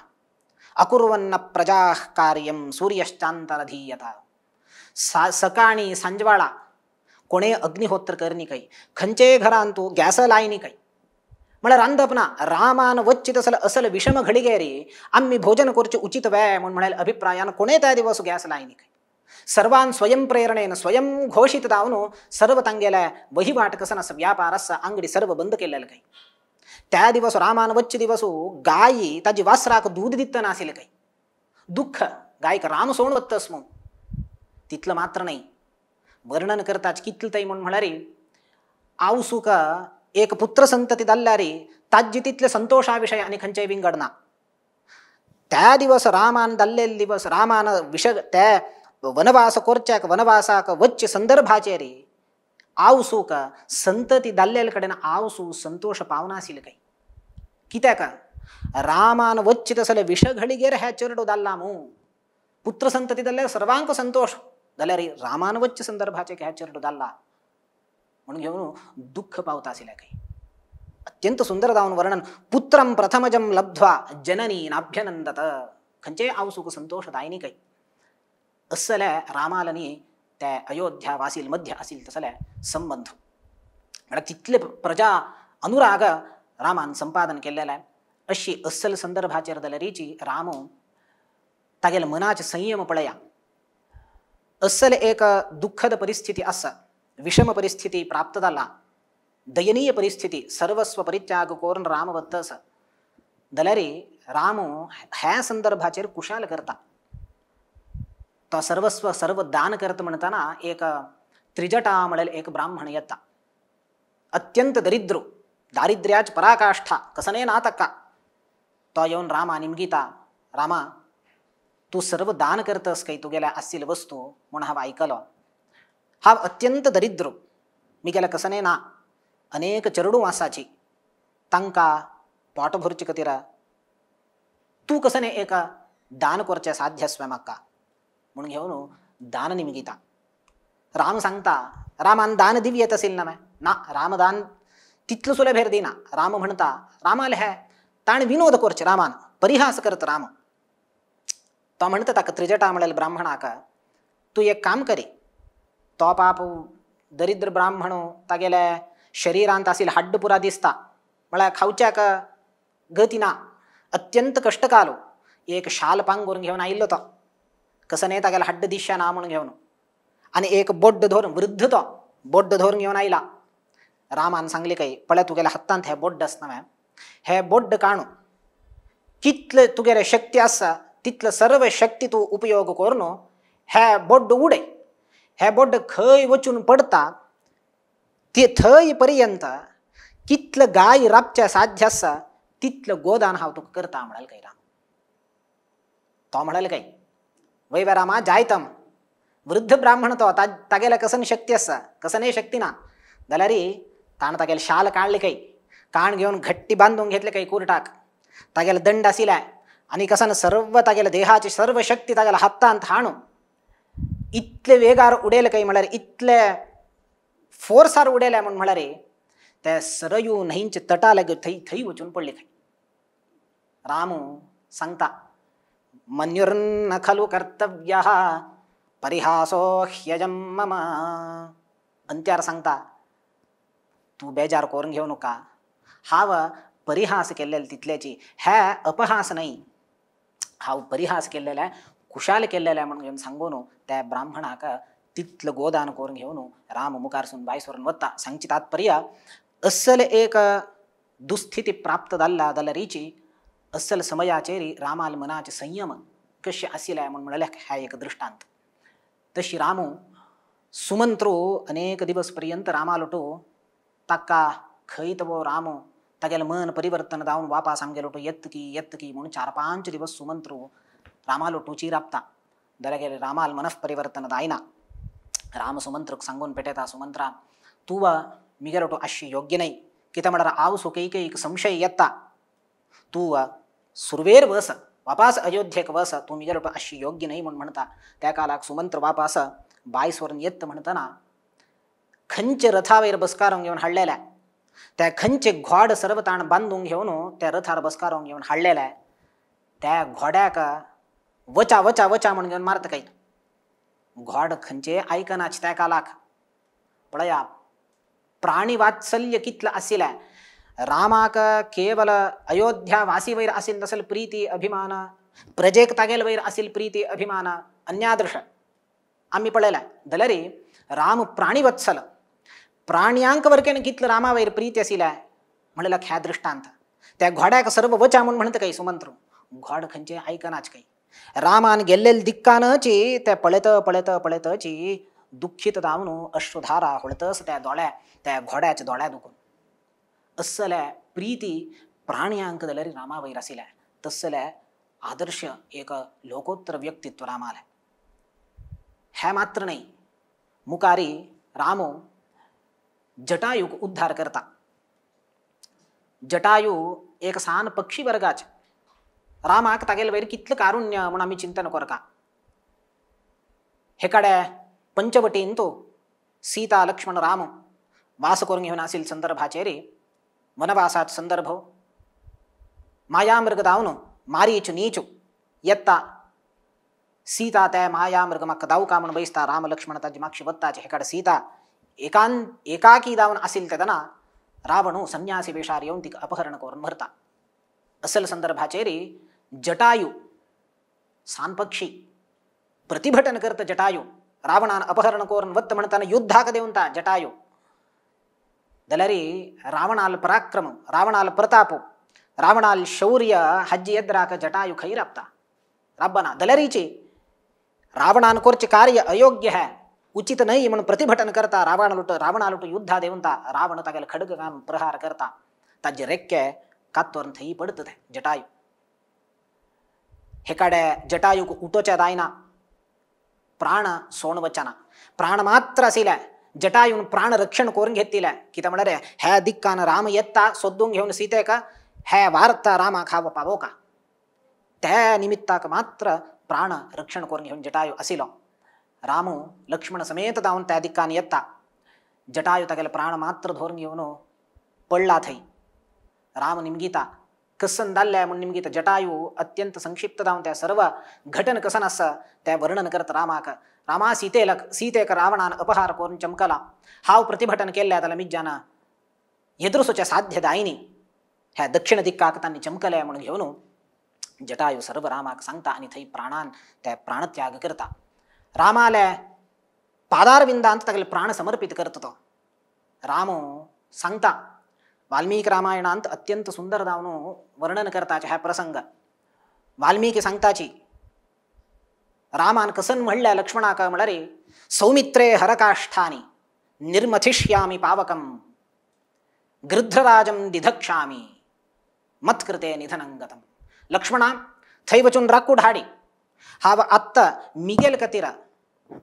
अकुर्वन्न प्रजाः कार्यं सूर्यश्चांतरधीयत. सकाळी सांजवाळा कोणे अग्निहोत्र करनी काही, खंयचेय घरांत गॅस लायनी काही, म्हळ्यार रांदप ना. रामान वच्ची तसल असल विषम घडिगेरी आम्ही भोजन करचें उचित वे म्हूण म्हळ्यार अभिप्रायान कोणे त्या दिवस गॅस लायनी काही. सर्वान स्वयं प्रेरणेन स्वयं घोषित जावन सर्व तांगेल्या वहिवाट कसन आसा व्यापार आसा आंगडी सर्व बंद केल्लेले काही. त्या दिवस रामान वच्चे दिवस गायी ताजी वासराक दूद दितना आशिल्लें काही, दुःख गायक राम सोण वत्तस म्हूण. तितलं मात्र नाही, वर्णन करताच कितलं तरी म्हूण म्हळ्यार आवसूक एक पुत्र संतती जाल्यार ताजी तितले संतोषा विशय आनी खंयचेय विंगड ना. त्या दिवस रामान जाल्ले दिवस रामान विश त्या वनवास करच्याक वनवासाक वच्चे संदर्भाचेर आवसूक संतती जाल्ले कडेन आवसू संतोष पावनाशिल्ले काही. कित्याक रामान वच्चे तसले विश घडिगेर ह्या चेरडो जाल्ला मू, पुत्र संतती जाल्यार सर्वांक संतोष जाल्यार रामान वच्चे संदर्भाचेर ह्या चेरडो जाल्ला म्हणून घेवन दुःख पावता आशिल्लें काही. अत्यंत सुंदर जावन वर्णन, पुत्रं प्रथमजं लब्ध्वा जननी नाभ्यनंदत, खंयचेय आवसूक संतोष दायनी काही. असले रामालनी त्या अयोध्या वासील मध्य आसील तसले संबंध म्हळ्यार तितले प्रजा अनुराग रामान संपादन केल्लेले. अशी असल संदर्भाचेर जाल्यारीची राम तागेले मनाचे संयम पळया. असल एक दुःखद परिस्थिती आसा, विषम परिस्थिती प्राप्त जाला, दयनीय परिस्थिती, सर्वस्व परित्याग करून राम वता आसा जाल्यार राम ह्या संदर्भाचेर कुशाल करता. तो सर्वस्व सर्व दान करता म्हणटना एक त्रिजटा म्हणल्यार एक ब्राह्मण येता, अत्यंत दरिद्र, दारिद्र्याच पराकाष्ठा, कसने ना ताका. तो येवन रामा निमगिता, रामा तूं सर्व दान करतस काय तुगेल्या आशिल्ल वस्तू म्हूण हांव आयकलो. हांव अत्यंत दरिद्र, मिगेल्या कसने ना, अनेक चेडूं आसाची, तांकां पोट भरचे खातीर तूं कसने एक दान करचें साध्य आसलें म्हाका म्हूण घेवन दान निमगिता. राम सांगता, रामान दान दिव येत आशिल्लें ना ना, रामदान तितलो सुलभेर दिना. राम म्हणटा, रामाले हे ताणें विनोद करचें, रामान परिहास करता राम. तो म्हणटा ताका त्रिजटा म्हणल्यार ब्राह्मणाक, तूं एक काम करी, तो पाप दरिद्र ब्राह्मण तागेले शरिरांत आशिल्लें हाड्ड पुरा दिसता, म्हळ्यार खावच्याक गती ना, अत्यंत कश्टकालो, एक शाल पांगूर घेवन आयिल्लो तो, कसने तागेलें हाड्ड दिसचें ना म्हूण घेवन, आनी एक बोड्ड धरून, वृद्ध तो बोड्ड धरून घेवन आयला. रामान सांगलें काय, पळय तुगेल्या हातांत हें बोड्ड आसता न्हय, हें बोड्ड काणू कितले तुगेले शक्ती आसा तितले सर्व शक्ती तूं उपयोग करून हें बोड्ड उडय, हें बोड्ड खंय वचून पडटा ते थंय पर्यंत कितले गाय राबचें साध्य आसा तितलें गोदान हांव तुका करता म्हणाल काय राम. तो म्हणाल काय, वय वे रामा जायतम, वृद्ध ब्राह्मण तो, तागेल्या कसन शक्ती आसा, कसनय शक्ती ना, जाल्यार ताणें तागेले शाल काडले काय, काण घेवन घट्टी बांदून घेतले काय कुर्टाक, तागेले दंड आशिल्ले आनी कसन सर्व तागेले देहाची सर्व शक्ती तागेल्या हातांत हाणून इतले वेगार उडयले काय म्हळ्यार इतले फोर्सार उडयले म्हूण म्हळ्यार ते सरयू न्हंयचे तटा लागीं थंय थंय वचून पडले खंय. रामू सांगता, मन्युर्न खलु कर्तव्यः परिहासो ह्यजं मम. अंत्यार सांगता, तूं बेजार करून घेवं नाका, हांव परिहास केल्लेले तितल्याची, हे अपहास न्हय, हांव परिहास केल्लेले कुशाल केल्लेले म्हूण घेवन सांगून त्या ब्राह्मणाक तितलें गोदान करून घेवन राम मुखारसून बायसरून वता. सांगची तात्पर्य, अस्सल एक दुस्थिती प्राप्त जाल्ल्या जाल्यारीची अस्सल समयाचेर रामाल मनाचे संयम कशें आशिल्लें म्हूण म्हणल्यार ह्या एक दृश्टांत. तशी रामू सुमंत्रो अनेक दिवस पर्यंत रामालोटो ताका खंय तो राम तागेलें मन परिवर्तन जावन वापास आमगेलोटो येत की येत की म्हूण 4-5 दिवस सुमंत्रो रामालोटोची राबता. जाल्यार रामाल मनः परिवर्तन जायना. राम सुमंत्रक सांगून पेटेता, सुमंत्रा तूं वा मिगेलोटो आशी योग्य न्हय, कितें म्हळ्यार हांव सुखैक एक संशय येता, तूं सुरवेर वस, वापास अयोध्येक वस, तूं मिगेलोटो आशी योग्य न्हय म्हूण म्हणटा. त्या कालाक सुमंत्र वापास बायसवरून येत म्हणटना खंयचे रथावयर बसकारोंक घेवन हाडलेल्या त्या खंयचे घोड सर्व ताण बांदून घेवन त्या रथार बसकारोंक घेवन हाडलेल्या त्या घोड्याक वचा वचा वचा म्हूण घेवन मारता काय, घोड खंयचे आयकनाच त्या कालाक. पळया प्राणी वात्सल्य कितलें आशिल्लें रामाक, केवल अयोध्या वासी वयर आशिल्लें तसले प्रीती अभिमान, प्रजेक तागेले वयर आशिल्ली प्रीती अभिमान अन्यादृश आमी पळयलें. जाल्यार राम प्राणीवत्सल, प्राण्यांक वरकेन कितलें रामा वयर प्रीती आशिल्लें म्हणल्यार ह्या दृश्टांत. त्या घोड्याक सर्व वचा म्हूण म्हणटा काय सुमंत्र, घोड खंयचे आयकनाच काय. रामान गेल्लेले दिक्कानची ते पळयत पळयत पळयतची दुःखित जावन अश्रुधारा होळतस त्या दोळ्या त्या घोड्याच्या दोळ्या दुखून. असले प्रीती प्राण्यांक जाल्यार रामा वयर आशिल्लें तसले आदर्श एक लोकोत्तर व्यक्तित्व रामालें. हें मात्र न्हय, मुखारी रामो जटायूक उद्धार करता. जटायू एक सान पक्षी वर्गाचे, रामाक तागेले वयर कितलें कारुण्य म्हूण आमी चिंतन करता. हे कडेन पंचवटीन तो सीता लक्ष्मण राम वास करून घेवन आशिल्ले संदर्भाचेर वनवासाचो संदर्भ, मायामृग दावन मारीच नीच येता, सीता त्या मायामृग म्हाका दावका म्हूण बैसता, राम लक्ष्मण ताजे मागशी वत्ताचे. हे कडेन सीता एकाकी दावन आशिल्ले तेन्ना रावणू संन्यासी वेशार येवन तिका अपहरण करून व्हरता. असल संदर्भाचेर जटायू सान पक्षी प्रतिभटन करता. जटायू रावणान अपहरण करून वत्त म्हणताना युद्धाक देवता जटायू. जाल्यार रावणाल पराक्रम, रावणाल प्रताप, रावणाल शौर्य हाजी येद्राक जटायू खंय राबता, राबना. जाल्यारीची रावणान कोरचे कार्य अयोग्य है, उचित नाही म्हणून प्रतिभटन करता रावणालुट युद्धा देवंता रावण तागेले खडगान प्रहार करता, ताजे रेक्के कातोरन थंय पडत ते जटायू। हेकाडे जटायूक उठोच्या जायना, प्राण सोण वचना, प्राण मात्र आशिल्ले जटायून प्राण रक्षण करून घेतिले। कितें म्हळ्यार ह्या दिक्कान राम येता सोदून घेवन सीतेक हे वार्ता रामाक हांव पावोका, त्या निमित्ताक मात्र प्राण रक्षण करून घेवन जटायू आशिल्लो। रामू लक्ष्मण समेत जावन त्या दिक्कान येता, जटायू तागेले प्राण मात्र धरून घेवन पडला थंय। राम निमगीता कसन जाल्लें म्हूण निमगीता जटायू अत्यंत संक्षिप्त जावन त्या सर्व घटन कसन आसा तें वर्णन करता रामाक। रामा सीतेक रावणान अपहार करून चमकला, हांव प्रतिभटन केल्लें जाल्यार मिज्जान येद्रुसोचें साध्य जायनी, ह्या दक्षिण दिक्काक तांणी चमकलें म्हूण घेवन जटायू सर्व रामाक सांगता आनी थंय प्राणान ते प्राणत्याग करता। रामाले पादारविंदांत तागेले प्राण समर्पित करता तो। रामो सांगता वाल्मीकि रामायणांत अत्यंत सुंदर जावन वर्णन करताचे ह्या प्रसंग। वाल्मीकि सांगताची रामान कसन म्हणल्या लक्ष्मणाक म्हळ्यार सौमित्रे हरकाष्ठानि निर्मथिष्यामि पावकं गृध्रराजं दिधक्षामि मत्कृते निधनंगतम। लक्ष्मणा थंय वचून राकूड हाडी, हांव आत्तां मिगेल खातीर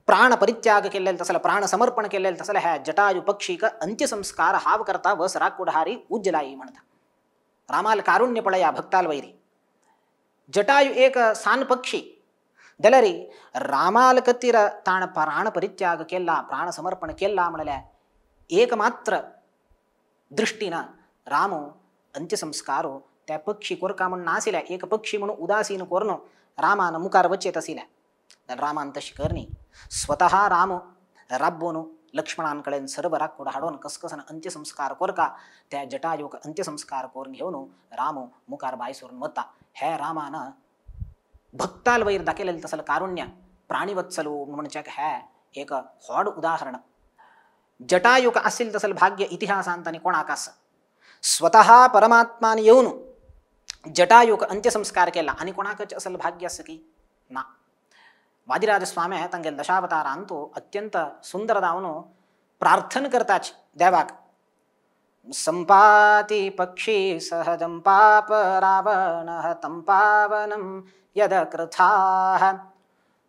प्राण परित्याग केल्ले तसले प्राण समर्पण केल्ले तसले ह्या जटायू पक्षीक अंत्यसंस्कार हांव करता, वस राकूड हारी उज्जलाई म्हणटा। रामाल कारुण्य पळया भक्ताल वैरी। जटायू एक सान पक्षी जाल्यार रामाल खातीर ताण प्राण परित्याग केला, प्राण समर्पण केला म्हणल्यार एकमात्र दृष्टीन रामो अंत्यसंस्कारो त्या पक्षी कोरका म्हूण नाशिल्ले, एक पक्षी म्हणून उदासीन करून रामान मुखार वचेत आशिल्ले। रामान तशी करणी, स्वतः राम राबोवन लक्ष्मणान कडेन सर्व राकूड हाडून कसकसन अंत्यसंस्कार कोरका त्या जटायूक अंत्यसंस्कार करून घेवन राम मुखार भायर सरून वता। हे रामान भक्ताल वयर दाखयलेलें तसलें कारुण्य प्राणिवत्सलो म्हणच्याक हे एक व्हड उदाहरण। जटायूक आशिल्लें तसलें भाग्य इतिहासांत आनी कोणाक आसा। स्वतः परमात्मान येवन जटायूक अंत्यसंस्कार केला आनी कोणाकच असलें भाग्य आसा की ना। वादिराज स्वामी तांगेले दशावतारांतु अत्यंत सुंदर जावन प्रार्थना करताच देवाक। संपाति पक्षी सहजं पाप रावणः तं पावनं यदकृथाः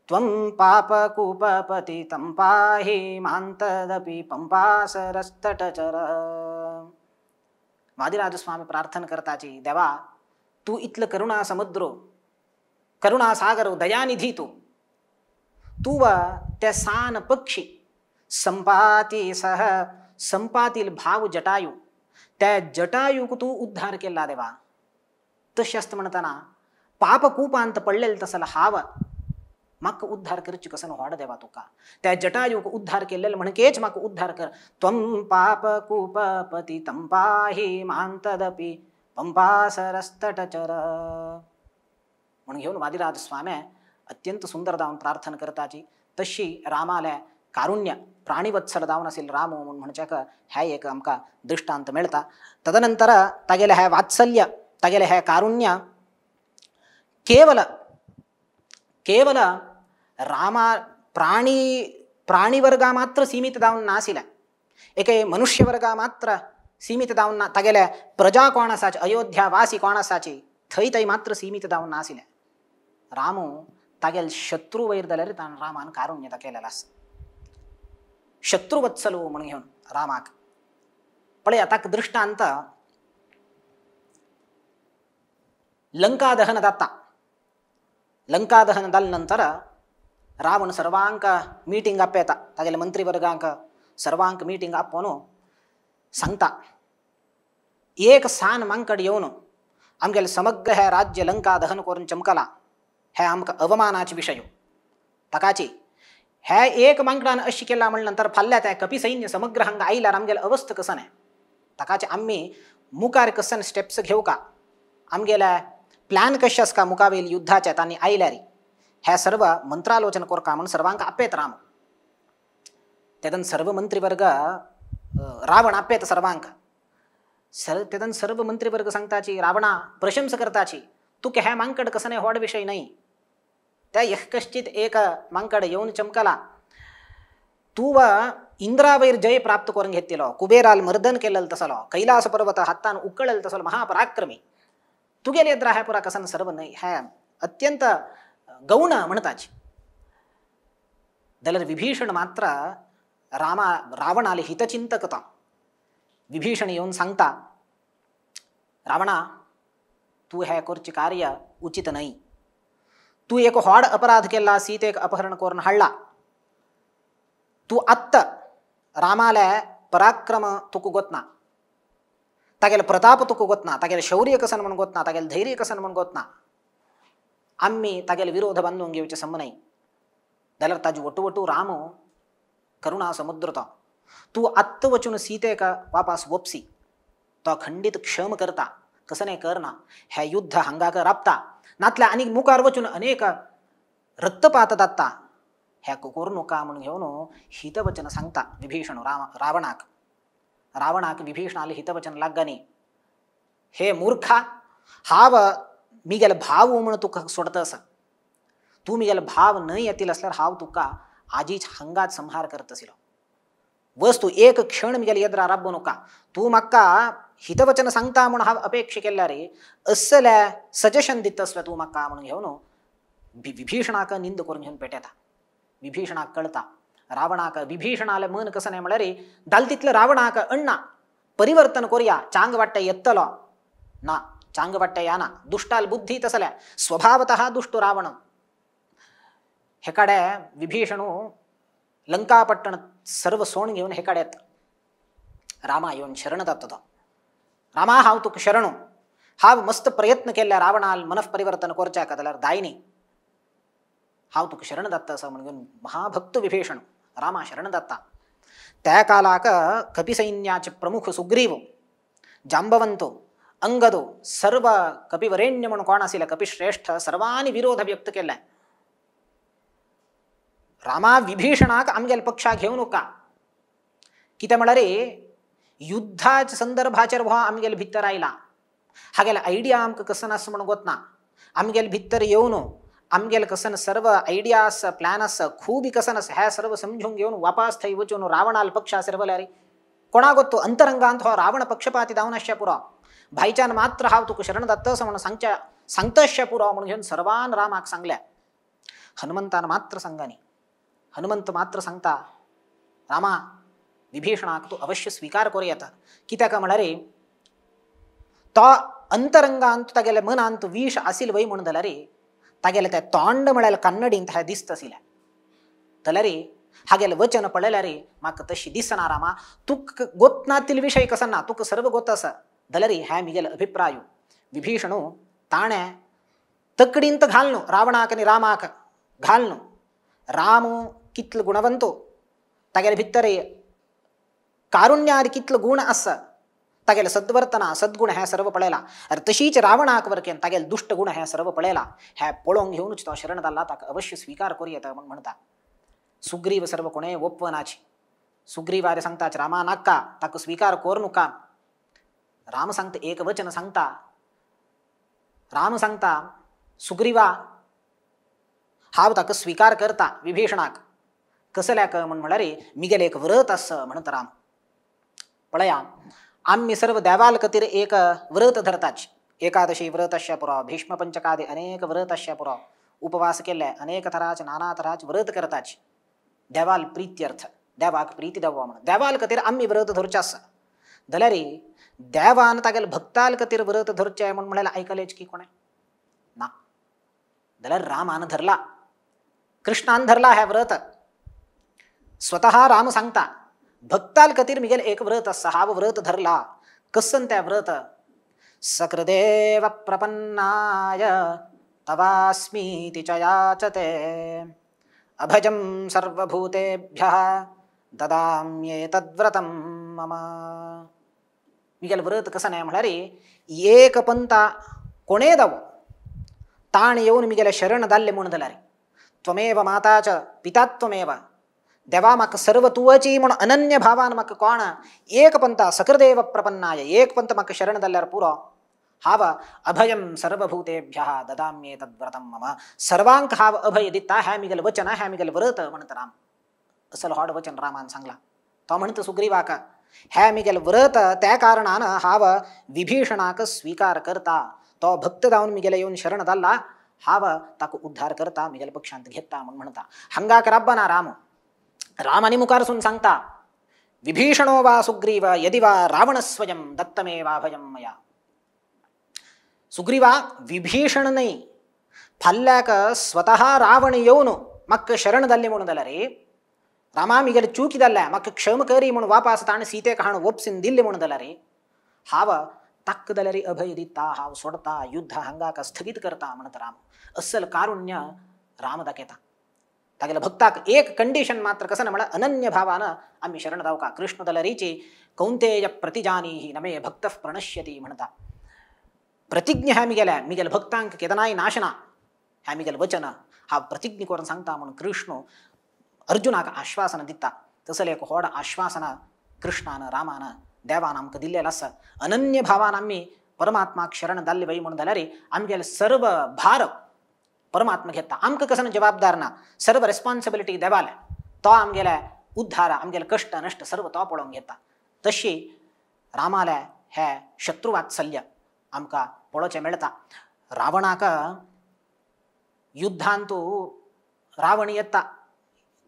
त्वं पापकूपपति तं पाहि मां तदपि पंपासरस्तटचर। वादिराज स्वामी प्रार्थना करताची देवा तूं इतलो करुणा समुद्र करुणा सागर दयानिधी तूं, तूं ते सान पक्षी संपाती सह संपातील भाव जटायू त्या जटायूक तूं उद्धार केला देवा। तशें आसता म्हणटना पापकूपांत पडलेले तसलो हांव म्हाका उद्धार करचे कसन व्हड देवा तुका, त्या जटायूक उद्धार केल्लेले म्हणकेच म्हाका उद्धार कर। त्वं पापकूपपति तं पाहि मां तदपि पंपासरस्तटचर म्हूण घेवन वादिराज स्वामी अत्यंत सुंदर जावन प्रार्थना करताची। तशी रामाले कारुण्य प्राणिवत्सल जावन आशिल्लो राम म्हूण म्हणच्याक हें एक आमकां दृश्टांत मेळटा। तदनंतर तागेलें हें वात्सल्य तागेलें हें कारुण्य केवल केवल रामा प्राणिवर्गा मात्र सीमित जावन नाशिल्लें, एके मनुष्यवर्गा मात्र सीमित जावन ना, तागेले प्रजा कोण आसाची अयोध्यावासी कोण आसाची थंय थंय मात्र सीमित जावन नाशिल्लें। रामू तागेले शत्रू वयर जाल्यार ताणें रामान कारुण्य दाखयलेलें आसा, शत्रुवत्सलो म्हूण घेवन रामाक। पळया ताका दृश्टांत लंका दहन जाता। लंका दहन जाले नंतर रावण सर्वांक मिटींग आपयता, तागेले मंत्रीवर्गांक सर्वांक मिटींग आपोवन सांगता एक सान मांकड येवन आमगेले समग्र हे राज्य लंका दहन करून चमकला, हे आमकां अवमानाचे विशय। ताकाची हे एक मांकडान अशी केला म्हण नंतर फाल्यां त्या कपी सैन्य समग्र हांगा आयल्यार आमगेले अवस्था कसन आहे, ताकाचे आमी मुखार कसन स्टेप्स घेवका, आमगेले प्लॅन कशें आसका मुखावेल युद्धाचे तांणी आयल्यार हे सर्व मंत्रालोचन कोरका म्हूण सर्वांक आपयत राम। तेदन सर्व मंत्रीवर्ग रावण आपयत सर्वांक तेदन सर्व मंत्रीवर्ग सांगताची रावणा प्रशंसा करताची तुका हे मांकड कसने व्हड विशय न्हय, त्या यः कश्चित एक मांकड येवन चमकला. तूं इंद्रावयर जय प्राप्त करून घेतलो, कुबेराल मर्दन केलेल तसलो, कैलास पर्वत हातान उकळल तसलो महापराक्रमी तुगेले येद्रा ह्या पुरा कसन सर्व न्हय ह्या अत्यंत गौण म्हणताच. जाल्यार विभीषण मात्र रामा रावणाले हितचिंतक तो. विभीषण येवन सांगता, रावणा तूं हें करचें कार्य उचित न्हय. तूं एक व्हड अपराध केला, सीतेक अपहरण करून हाडला. तूं आत्तां रामाले पराक्रम तुका गोतना, तागेलो प्रताप तुका गोतना, तागेलें शौर्य कसन म्हूण गोतना, तागेलें धैर्य कसन म्हूण गोतना. आमी तागेले विरोध बांदून घेवचें सम न्हय. जाल्यार ताजे वटू वटू राम करुणा समुद्र तो. तूं आत्तां वचून सीतेक वापास वपसी, तो खंडीत क्षम करता, कसनें करना. हें युद्ध हांगाक राबता नातल्या आनीक मुखार वचून अनेक रक्तपात जाता. हें करूं नाका म्हूण घेवन हितवचन सांगता विभीषण रावणाक. रावणाक विभीषणाले हितवचन लागनी, हे मूर्खा, हांव मिगेले भाव म्हूण तुका सोडता आसा. तूं मिगेले भाव न्हय येतील आसल्यार हांव तुका आजीच हांगाच संहार करतसिलो. वस्तू एक क्षण मिगेले येद्रा राबो नाका. तूं म्हाका हितवचन सांगता म्हूण हांव अपेक्षा केल्या रे, असल्या सजेशन दिता आसलें तूं म्हाका म्हूण घेवन विभीषणाक निंद करून घेवन पेटेता. विभीषणाक कळता रावणाक विभीषणाले मन कसं न्हय म्हळ्यार दाल तितलें रावणाक अण्णा परिवर्तन कोरया, चांग वाट्टे येतलो ना, चांग वाट्टे याना. दुष्टाल बुद्धी तसल्या स्वभावतः दुष्ट रावण. हेकाडे विभीषणू लंकापट्टण सर्व सोण घेवन हेकाडे रामा येवन शरण जाता तो. रामा हांव तुका शरणू, हांव मस्त प्रयत्न केल्ल्या रावणाल मनः परिवर्तन करच्याक जाल्यार दायनी, हांव तुका शरण जाता आसा म्हूण घेवन महाभक्त विभीषण रामा शरण जाता. त्या कालाक कपिसैन्याचे प्रमुख सुग्रीव, जांबवंतो, अंगदो सर्व कपिवरेण्य म्हूण कोण आशिल्ले कपिश्रेष्ठ सर्वांनी विरोध व्यक्त केल्ले. रामा विभीषणाक आमगेल्या पक्षाक घेवं नाका. कितें म्हळ्यार युद्धाच्या संदर्भाचेर हो आमगेले भितर आयला. हागेले आयडिया आमकां कसन आसा म्हूण गोतना. आमगेले भितर येवन आमगेले कसन सर्व आयडिया आसा, प्लॅन आसा, खूब कसन आसा, हें सर्व समजून घेवन वापास थंय वचून रावणाल पक्ष आसर जाल्यार कोणा गोत्तो अंतरंगांत हो रावण पक्षपाती जावन आसचें पुरो. भायच्यान मात्र हांव तुका शरण जाता असो म्हणून सांगता पुरो म्हणून घेवन सर्वान रामाक सांगल्या. हनुमंतान मात्र सांगानी. हनुमंत मात्र सांगता, रामा विभीषणाक तूं अवश्य स्वीकार करूं येता. कित्याक म्हळ्यार तो अंतरंगांत तागेल्या मनांत विश आशिल्ल वय म्हूण जाल्यार तागेलें तें तोंड म्हळ्यार कन्नडींत हें दिसता आशिल्लें. जाल्यार हागेलें वचन पळयल्यार म्हाका तशी दिसना रामा, तुका गोतनातील विशय कसो ना, तुका सर्व गोत आसा. जाल्यार हें मिगेलो अभिप्राय. विभीषणू ताणें तकडींत घालनु रावणाक आनी रामाक घालनु. राम कितलो गुणवंतो, तागेले भितर कारुण्यार कितलो गुण आसा, तागेले सद्वर्तना सद्गुण हें सर्व पळयला. आनी तशीच रावणाक वरकेन तागेले दुश्ट गुण हें सर्व पळयला. हें पळोवंक घेवनूच तो शरण जाल्ला, ताका अवश्य स्वीकार करूं येता म्हूण म्हणटा. सुग्रीव सर्व कोणें ओपवनाची. सुग्रीवारे सांगताच रामा नाका, ताका स्वीकार करूं नाका. राम सांगता एक वचन सांगता. राम सांगता सुग्रीवा हांव ताका स्वीकार करता विभीषणाक. कसल्याक म्हूण म्हळ्यार मिगेलें एक व्रत आसा म्हणत राम. पळया आमी सर्व देवाल खातीर एक व्रत धरताच. एकादशी व्रत आसचें पुरो, भीष्म पंचकादी अनेक व्रत आसचें पुरो, उपवास केल्ले अनेक तराचे नाना तराचे व्रत करताच देवाल प्रित्यर्थ, देवाक प्रीती देवा म्हणून देवाल खातीर आमी व्रत धरचें आसा. जाल्यार देवान तागेले भक्ताल खातीर व्रत धरचें म्हूण म्हळ्यार आयकलेच की कोणें ना. जाल्यार रामान धरला, कृष्णान धरला हें व्रत. स्वतः राम सांगता भक्ताल खातीर मिगेलें एक व्रत आसा, हांव व्रत धरला. कसन तें व्रत? सकृदेव प्रपन्नाय तवास्मीति च याचते अभजं सर्वभूतेभ्यः ददाम्येतद्व्रतं मम. मिगेलें व्रत कशें न्हय म्हळ्यार एक पंता कोणें दावो ताण येवन मिगेलें शरण जाल्लें म्हूण जाल्यार त्वमेव माता च पिता त्वमेव देवा म्हाका सर्व तुवची म्हूण अनन्य भावान म्हाका कोण एक पंता सकृदेव प्रपन्नाय एक पंत म्हाका शरण जाल्यार पुरो, हांव अभयं सर्वभूतेभ्यः ददाम्येतद्व्रतं मम सर्वांक हांव अभय दिता ह्या मिगेल वचन ह्या मिगेल व्रत म्हणटा राम. असल व्हड वचन रामान सांगला. तो म्हणटा सुग्रीवाक ह्या मिगेल व्रत त्या कारणान हांव विभीषणाक स्वीकार करता. तो भक्त जावन मिगेले येवन शरण जाल्ला हांव ताका उद्धार करता मिगेल पक्षांत घेता म्हूण म्हणटा. हांगाक राबना राम. राम आनी मुखारसून सांगता विभीषणो वा सुग्रीव यदि वा रावणस्वयं दत्तमेवाभयं मया. सुग्रीवा विभीषण न्हय फाल्याक स्वतः रावण येवन म्हाका शरण जाल्लें म्हणून जाल्यार रे रामा मिगेले चूक जाल्ल्या म्हाका क्षम करी म्हूण वापास ताणें सीतेक हाडून वपसीन दिल्लें म्हणून जाल्यार रे हांव ताक्क जाल्यार अभय दिता हांव सोडता युद्ध हांगाक स्थगीत करता म्हणत राम. अस्सल कारुण्य राम दाखयता तागेल्या भक्ताक. एक कंडिशन मात्र कसं ना म्हळ्यार अनन्य भावान आमी शरण जावका. कृष्ण जाल्यारीची कौंतेय प्रतिजानीहि न मे भक्त प्रणश्यति म्हणता. प्रतिज्ञा ह्या मिगेल्या मिगेल भक्तांक केदनाय नाशना ह्या मिगेल वचन हा प्रतिज्ञा करून सांगता म्हणून कृष्ण अर्जुनाक आश्वासन दिता. तसलें एक व्हड आश्वासन कृष्णान रामान देवान आमकां दिल्लें आसा. अनन्य भावान आमी परमात्माक शरण जाल्ले बाई म्हणून जाल्यार आमगेले सर्व भार परमात्मा घेता. आमकां कसो जबाबदार ना, सर्व रेस्पॉन्सिबिलिटी देवाले. तो आमगेले उद्धार आमगेले कश्ट नश्ट सर्व तो पळोवन घेता. तशी रामाले हे शत्रुवात्सल्य आमकां पळोवचें मेळटा. रावणाक युद्धांतु रावण येता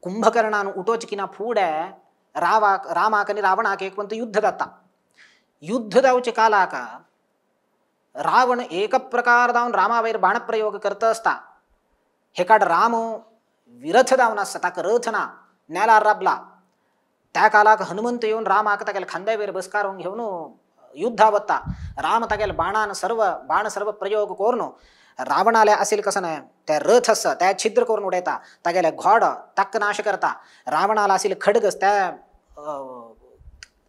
कुंभकर्णान उठोवचें किना फुडें रावाक रामाक आनी रावणाक एक पंत युद्ध जाता. युद्ध जावचे कालाक रावण एक प्रकार जावन रामावयर बाणप्रयोग करता आसता. हेकाड राम विरथ जावन आसता ताका रथ ना नेलार राबला. त्या कालाक हनुमंत येवन रामाक तागेल्या खांद्या वयर बसकारून घेवन युद्धा वता. राम तागेल्या बाणान सर्व बाण सर्व प्रयोग करून रावणाले असेल कसं नाही त्या रथ आसा त्या छिद्र करून उडयता. तागेले घोड ताका नाश करता. रावणाला असेल खडग त्या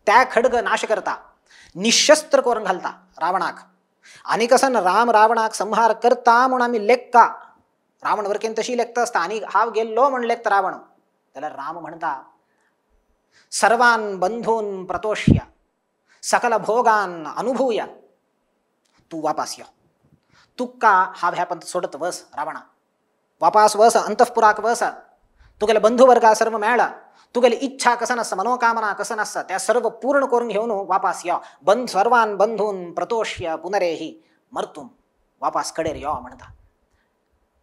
त्या खडग नाश करता. निशस्त्र करून घालता रावणाक. आनी कसं राम रावणाक संहार करता म्हूण आमी लेखता. रावण वरकेन तशी लेखता आसता आनी हांव गेल्लो म्हूण लेखता रावण. जाल्यार राम म्हणटा सर्वान बंधून प्रतोष्य सकल भोगान अनुभूय तूं वापास यो. तुका हांव ह्या पंत सोडत वस रावणा. वापास वस अंतःपुराक वस. तुगेले बंधुवर्गा सर्व मेळ. तुगेली इच्छा कसं आसता मनोकामना कसं आसता त्या सर्व पूर्ण करून घेवन वापास यो. बंध सर्वान बंधून प्रतोष्य पुनरेही मर्तूम वापास कडेर यो म्हणटा.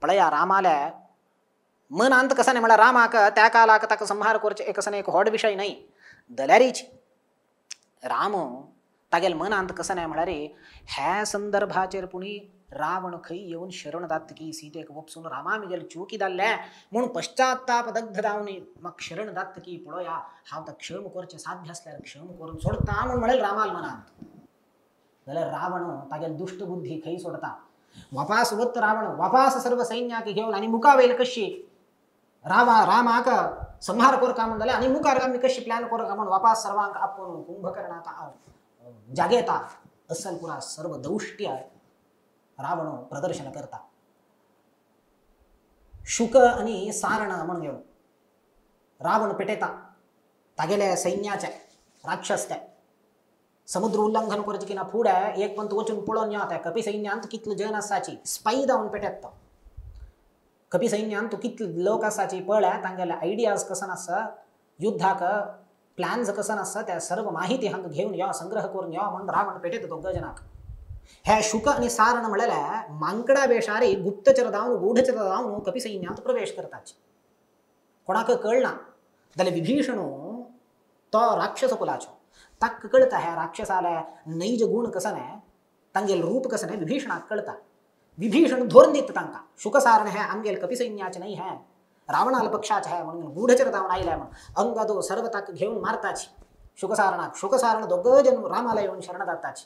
पळया रामाले मनांत कसं न्हय म्हळ्यार रामाक त्या कालाक ताका संहार करचें एक कसं एक व्हड विशय न्हय. जाल्यारीच राम तागेल्या मनांत कसं न्हय म्हळ्यार ह्या संदर्भाचेर पुणी रावण खंय येवन शरण जातकी सीतेक वपसून रामा मिगेले चुकी जाल्लें म्हूण पश्चाताप दग्ध जावन म्हाका शरण जातकी पळोवया हांव ताका क्षम करचें साध्य आसल्यार क्षम करून सोडता म्हूण म्हणलें रामाल मनांत. जाल्यार रावण तागेली दुश्ट बुद्धी खंय सोडता. वापास वत रावण वापास सर्व सैन्याक घेवन आनी मुखार वयल कशी रामा रामाक संहार करता म्हूण जाल्यार आनी मुखार आमी कशी प्लॅन करता म्हूण वापास सर्वांक आपोवन कुंभकर्णाक जागयता. असल पुरा सर्व दौष्ट्य रावण प्रदर्शन करता. शुक आनी सारण म्हूण घेवन रावण पेटयता तागेले सैन्याचे राक्षस ते समुद्र उल्लंघन करचें किना फुडें एक पंत वचून पळोवन यो त्या कपी सैन्यांत कितले जन आसाची स्पाई जावन पेटयता तो. कपी सैन्यांत कितले लोक आसाची पळय तांगेले आयडियाज कसन आसा युद्धाक प्लॅन्स कसन आसा त्या सर्व माहिती हांगा घेवन यो संग्रह करून यो म्हूण रावण पेटयता दोग जनाक. हे शुक आनी सारण म्हणलेले मांकडा वेशारी गुप्तचर जावन गूढचर जावन कपी सैन्यांत प्रवेश करताची. कोणाक कळना. जाल्यार विभीषण तो राक्षस कुलाचो ताका कळटा ह्या राक्षसाले नैज गुण कसं न्हय तांगेलें रूप कसं न्हय विभीषणाक कळटा. विभीषण धोरण दिता तांकां शुकसारण हें आमगेले कपी सैन्याचें न्हय हें रावणाल पक्षाचें हें म्हणून गूढचर जावन आयलें म्हूण अंगदो सर्व ताका घेवन मारताची शुकसारणाक. शुकसारण दोग जन रामाला येवन शरण जाताची.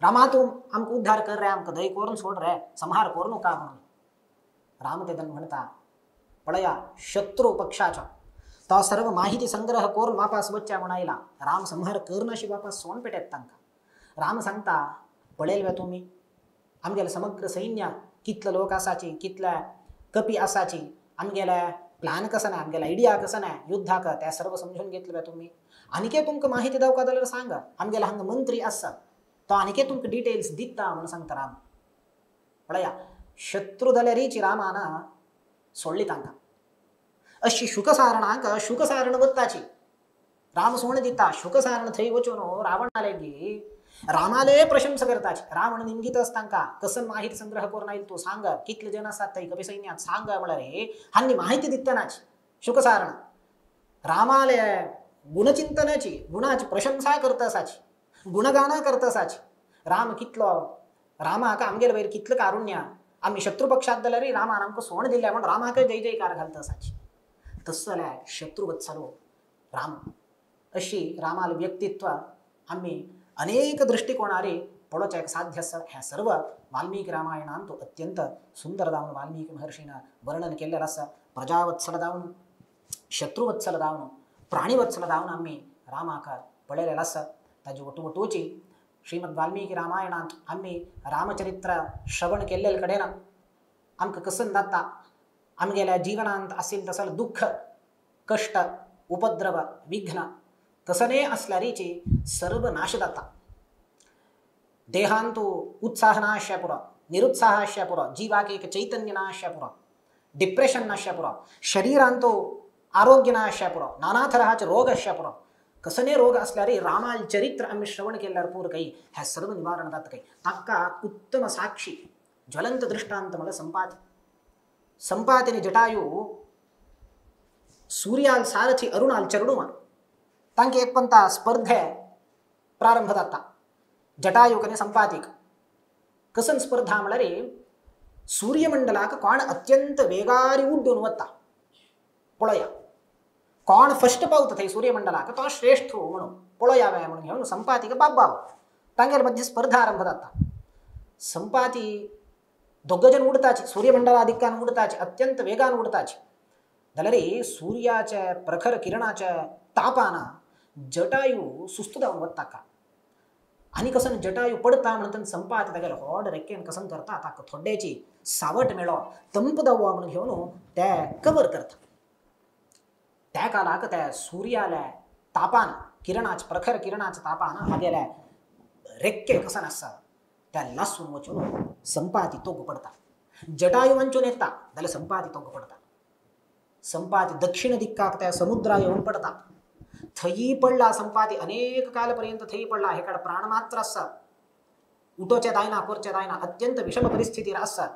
रामा तूं आमकां उद्धार कर रे आमकां दय करून सोड रे संहार करू नका म्हणून. राम तेदन म्हणटा पळया शत्रू पक्षाचो तो सर्व माहिती संग्रह करून वापास वचच्या म्हूण आयला. राम संहार करनाशी वापास सोंड पेटयता तांकां. राम सांगता पळयल वे तुमी आमगेले समग्र सैन्य कितले लोक आसाची कितले कपी आसाची आमगेले प्लॅन कसं ना आमगेले आयडिया कसं ना युद्धाक त्या सर्व समजून घेतले वे तुमी. आनीक तुमकां माहिती दिवका जाल्यार सांगा. आमगेले हांगा मंत्री आसा तो आनीक तुमकां डिटेल्स दिता म्हणून सांगता राम. पळया शत्रू जाल्यारीची रामान सोडली तांकां. अशी शुकसारणाक शुकसारण वत्ताची राम सोण दिता. शुकसारण थंय वचून रावणाले गी रामाले प्रशंसा करताची. रावण निमगीत तांकां कसन माहिती संग्रह करून आयल तूं सांग, कितले जन आसात थंय कपी सैन्यात सांग म्हळ्यार हांणी माहिती दितनाची शुकसारण रामाले गुणचिंतनाची गुणाची प्रशंसा करता आसाची, गुणगाना करता आसाची. राम कितलो रामाक आमगेले वयर कितलो कारुण्य, आमी शत्रुपक्षात जाल्यार रामान आमकां सोण दिल्या म्हण रामाक जय जयकार घालता आसाची. तस जाल्यार शत्रुवत्सलो राम. अशी रामाले व्यक्तित्व आमी अनेक दृष्टिकोणारे पळोवचें एक साध्य आसा. हें सर्व वाल्मीकी रामायणांत अत्यंत सुंदर जावन वाल्मीकी महर्षीन वर्णन केल्लें आसा. प्रजावत्सल जावन, शत्रुवत्सल जावन, प्राणिवत्सल जावन आमी रामाक पळयलेलें आसा. ताजी वटुवटूची श्रीमद वाल्मीकी रामायणांत आमी रामचरित्र श्रवण केल्ले कडेन आमकां कसन जाता आमगेल्या जिवनांत आशिल्लें तसलें दुःख, कश्ट, उपद्रव, विघ्न कसने असल्यारीची सर्व नाश जाता. देहांतु उत्साह ना आसच्या पुरो, निरुत्साह आसच्या पुरो, जिवाक एक चैतन्य ना आसच्या पुरो, डिप्रेशन नासच्या पुरो, शरीरांतु आरोग्य ना आसच्या पुरो, नाना तराचे रोग आसच्या पुरो, कसने रोग असल्यारी रामाल चरित्र आमी श्रवण केल्यार पूर काही ह्या सर्व निवारण जाता. काही ताका उत्तम साक्षी ज्वलंत दृष्टांत म्हळ्यार संपाती. संपातीने जटायू सूर्याल सारथी अरुणाल चरडुमा तांकां एक पंता स्पर्धे प्रारंभ जाता जटायूक आनी संपातीक. कसन स्पर्धा म्हळ्यार सूर्यमंडलाक कोण अत्यंत वेगारी उड्डून वता पळया, कोण फस्ट पावता थंय सूर्यमंडलाक तो श्रेष्ठ म्हणून पळया वे म्हणून घेवन संपातीक बाब्बाव तांगेर मध्य स्पर्धा आरंभ जाता. संपाती दोग जण उडताची सूर्यमंडला दिक्कान उडताची अत्यंत वेगान उडताची जाल्यार सूर्याच्या प्रखर किरणाच्या तापान जटायू सुस्त जावन वता का आनी कसन जटायू पडता म्हणून संपाती तागेले व्हड रेक्केन कसन करता ताका थोड्याची सावट मेळो तंप दावो म्हणून घेवन ते कवर करता. त्या कालाक त्या सूर्याल्या तापान किरणाच्या प्रखर किरणाच्या तापान हागेल्या रेक्के कसन आसा त्या लासून वचून संपाती तोग पडता. जटायू वंचून येता जाल्यार संपाती तोग पडता. संपाती दक्षिण दिक्काक त्या समुद्रा येवन पडता. थंय पडला संपाती अनेक कालपर्यंत थंय पडला. हेकडे प्राण मात्र आसा, उठोचे जायना करचे जायना, अत्यंत विषम परिस्थितीर आसा.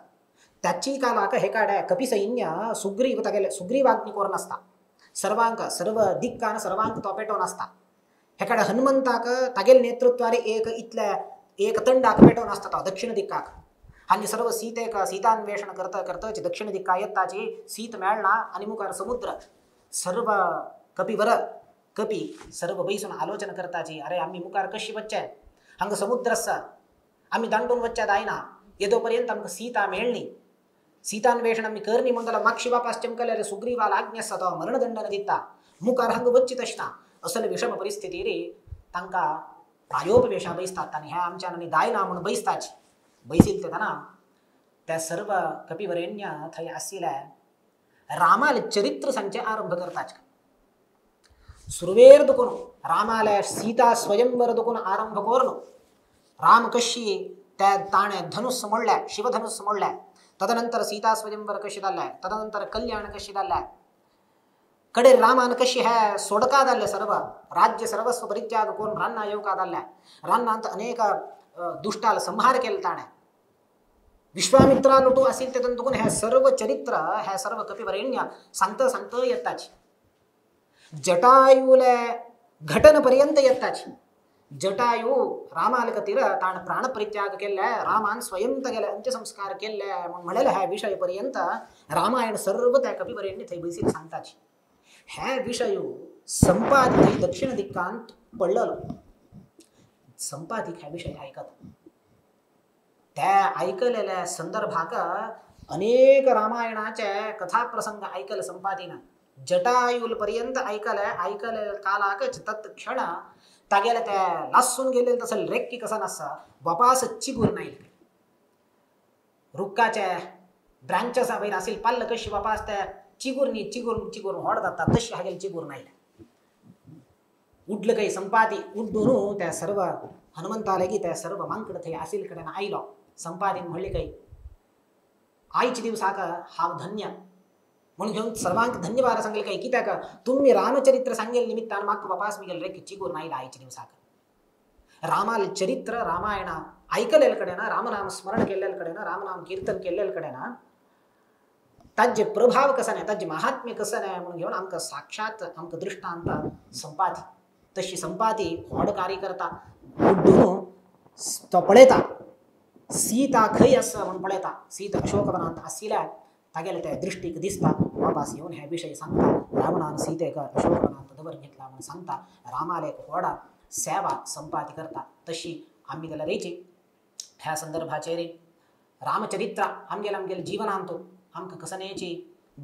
त्याची कालाक हेकाडे कपिसैन्य सुग्रीव तागेले सुग्रीवाग्नी करून आसता सर्वांक सर्व दिक्कान सर्वांक तो पेटोवन आसता. हेकाडे हनुमंताक तागेले नेतृत्वारे एक इतल्या एक तंडाक पेटोवन आसता तो दक्षिण दिक्काक. आनी सर्व सीतेक सीतान्वेषण करता करता दक्षिण दिक्का येताची सीत मेळना आनी मुखार समुद्र. सर्व कपिवर कपी सर्व बैसून आलोचना करताची, अरे आमी मुखार कशी वच्चे, हांगा समुद्र आसा, आमी दांडून वच्चे जायना, येदो पर्यंत आमकां सीता मेळ्ळी, सीतान्वेषण आमी करनी म्हूण जाल्यार मागशी वापास चमकल्यार सुग्रीवाल आज्ञा आसा तो मरणदंडन दिता, मुखार हांगा वच्ची तशें ना. असले विषम परिस्थितीर तांकां प्रायोपवेशा बैसतात आनी ह्या आमच्यान आनी जायना म्हूण बैसताची. बैसील तेन्ना त्या सर्व कपिवरेण्य थंय आशिल्ल्या रामाले चरित्र सांगचें आरंभ करताच. सुरवेर दुकून रामाले सीता स्वयंवर दुकून आरंभ करून राम कशी त्या ताणें धनुष्य मोडल्या, शिवधनुष्य मोडल्या, तदनंतर सीता स्वयंवर कशी जाल्लें, तदनंतर कल्याण कशी जाल्लें, कडे रामान कशी हे सोडका जाल्लें, सर्व राज्य सर्वस्व परित्याग करून रान्ना येवका जाल्लें, रान्नांत अनेक दुष्टाल संहार केले ताणें, विश्वामित्रानुटू आशिल्लें तेतून दुकून हे सर्व चरित्र हे सर्व कपिवरेण्य सांगता सांगता येताची. जटायूले घटन पर्यंत येताची. जटायू रामाल खातीर ताणें प्राणपरित्याग केल्ले, रामान स्वयं तागेले अंत्यसंस्कार केल्ले म्हूण म्हणलेले ह्या विशय पर्यंत रामायण सर्व त्या कपिवरेण्य थंय बैसीन सांगताची. हे विशय संपाती थंय दक्षिण दिक्कांत पडलेलो. संपातीक ह्या विशय आयकता त्या आयकलेल्या संदर्भाक अनेक रामायणाचे कथा प्रसंग आयकले संपातीन, जटायूल पर्यंत आयकले. आयकले कालाकच तत्क्षण तागेले ते लासून गेले तसं रेक्की कसा नासता वापास चिगूर नायले, रुक्काचे ब्रांचेसा वयर आशिल्ले पाल्ल कशी वापास त्या चिगूर न्ही चिगूर चिगूर व्हड जाता तशी हागेले चिगूर नायले. उडलं काही संपाती उड्डून त्या सर्व हनुमंताला की त्या सर्व मांकड थंय आसिल कडेन आयलो. संपातीन म्हणले काही आयचे दिवसाक हांव धन्य म्हणून घेऊन सर्वांक धन्यवाद सांगले काही कित्याक तुम्ही रामचरित्र सांगेल निमित्तान म्हाका वापास मिगेल रे चिगूर नायला आयचे दिवसाक. रामाल चरित्र रामायण ऐकलेल कडेन रामनाम स्मरण केल्लेल कडेन रामनाम कीर्तन केल्लेल कडेन ताजे प्रभाव कसा नाही ताजे महात्म्य कसं नाही म्हणून घेऊन आमकां साक्षात आमकां दृष्टांत संपाती. तशी संपाती व्हड कार्य करता उड्डून तो पळयता सीता खंय आसा म्हणून पळयता. सीता अशोकवनांत आशिल्ल्या तागेले त्या दृष्टीक दिसता. वापास येवन हे विशय सांगता. रावणान सीतेक अशोकवनांत दवर घेतला म्हणून सांगता. रामाले एक व्हड सेवा संपाती करता. तशी आमी जाल्यार रेची ह्या संदर्भाचेर रामचरित्र आमगेले आमगेले जिवनांत आमकां कसनेची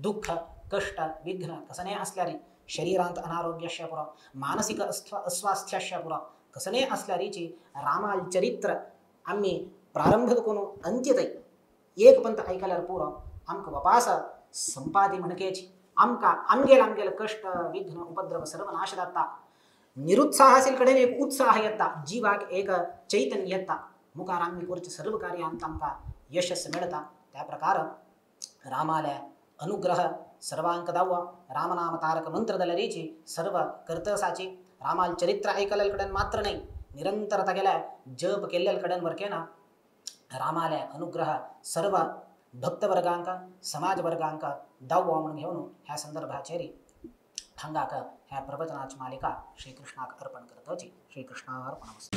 दुःख कष्ट विघ्न कसने आसल्यार शरीरांत अनारोग्यस्य पुरो मानसिक अस्वास्थ्यस्य पुरो कसने आसल्यारीची रामाल चरित्र आमी प्रारंभ करून अंत्यतय एक पंत आयकल्यार पुरो आमकां वपास संपाती म्हणकेची आमकां आमगेल आमगेल कष्ट विघ्न उपद्रव सर्व नाश जाता. निरुत्साह आशिल्ले कडेन एक उत्साह येता, जिवाक एक चैतन्य येता, मुखार आमी करचे सर्व कार्यांत आमकां यशस मेळटा. त्या प्रकार रामाल्या अनुग्रह सर्वांक दावा रामनाम तारक मंत्र जाल्यारीची सर्व करतसाची रामाल चरित्र आयकल्ले कडेन मात्र न्हय निरंतर तागेल्या जप केल्ले कडेन वरकेना रामाल्या अनुग्रह सर्व भक्तवर्गांक समाज वर्गांक दावा म्हणून घेवन ह्या संदर्भाचेर हांगाक ह्या प्रवचनाची मालिका श्रीकृष्णाक अर्पण करताची. श्रीकृष्णार्पणमस्तु.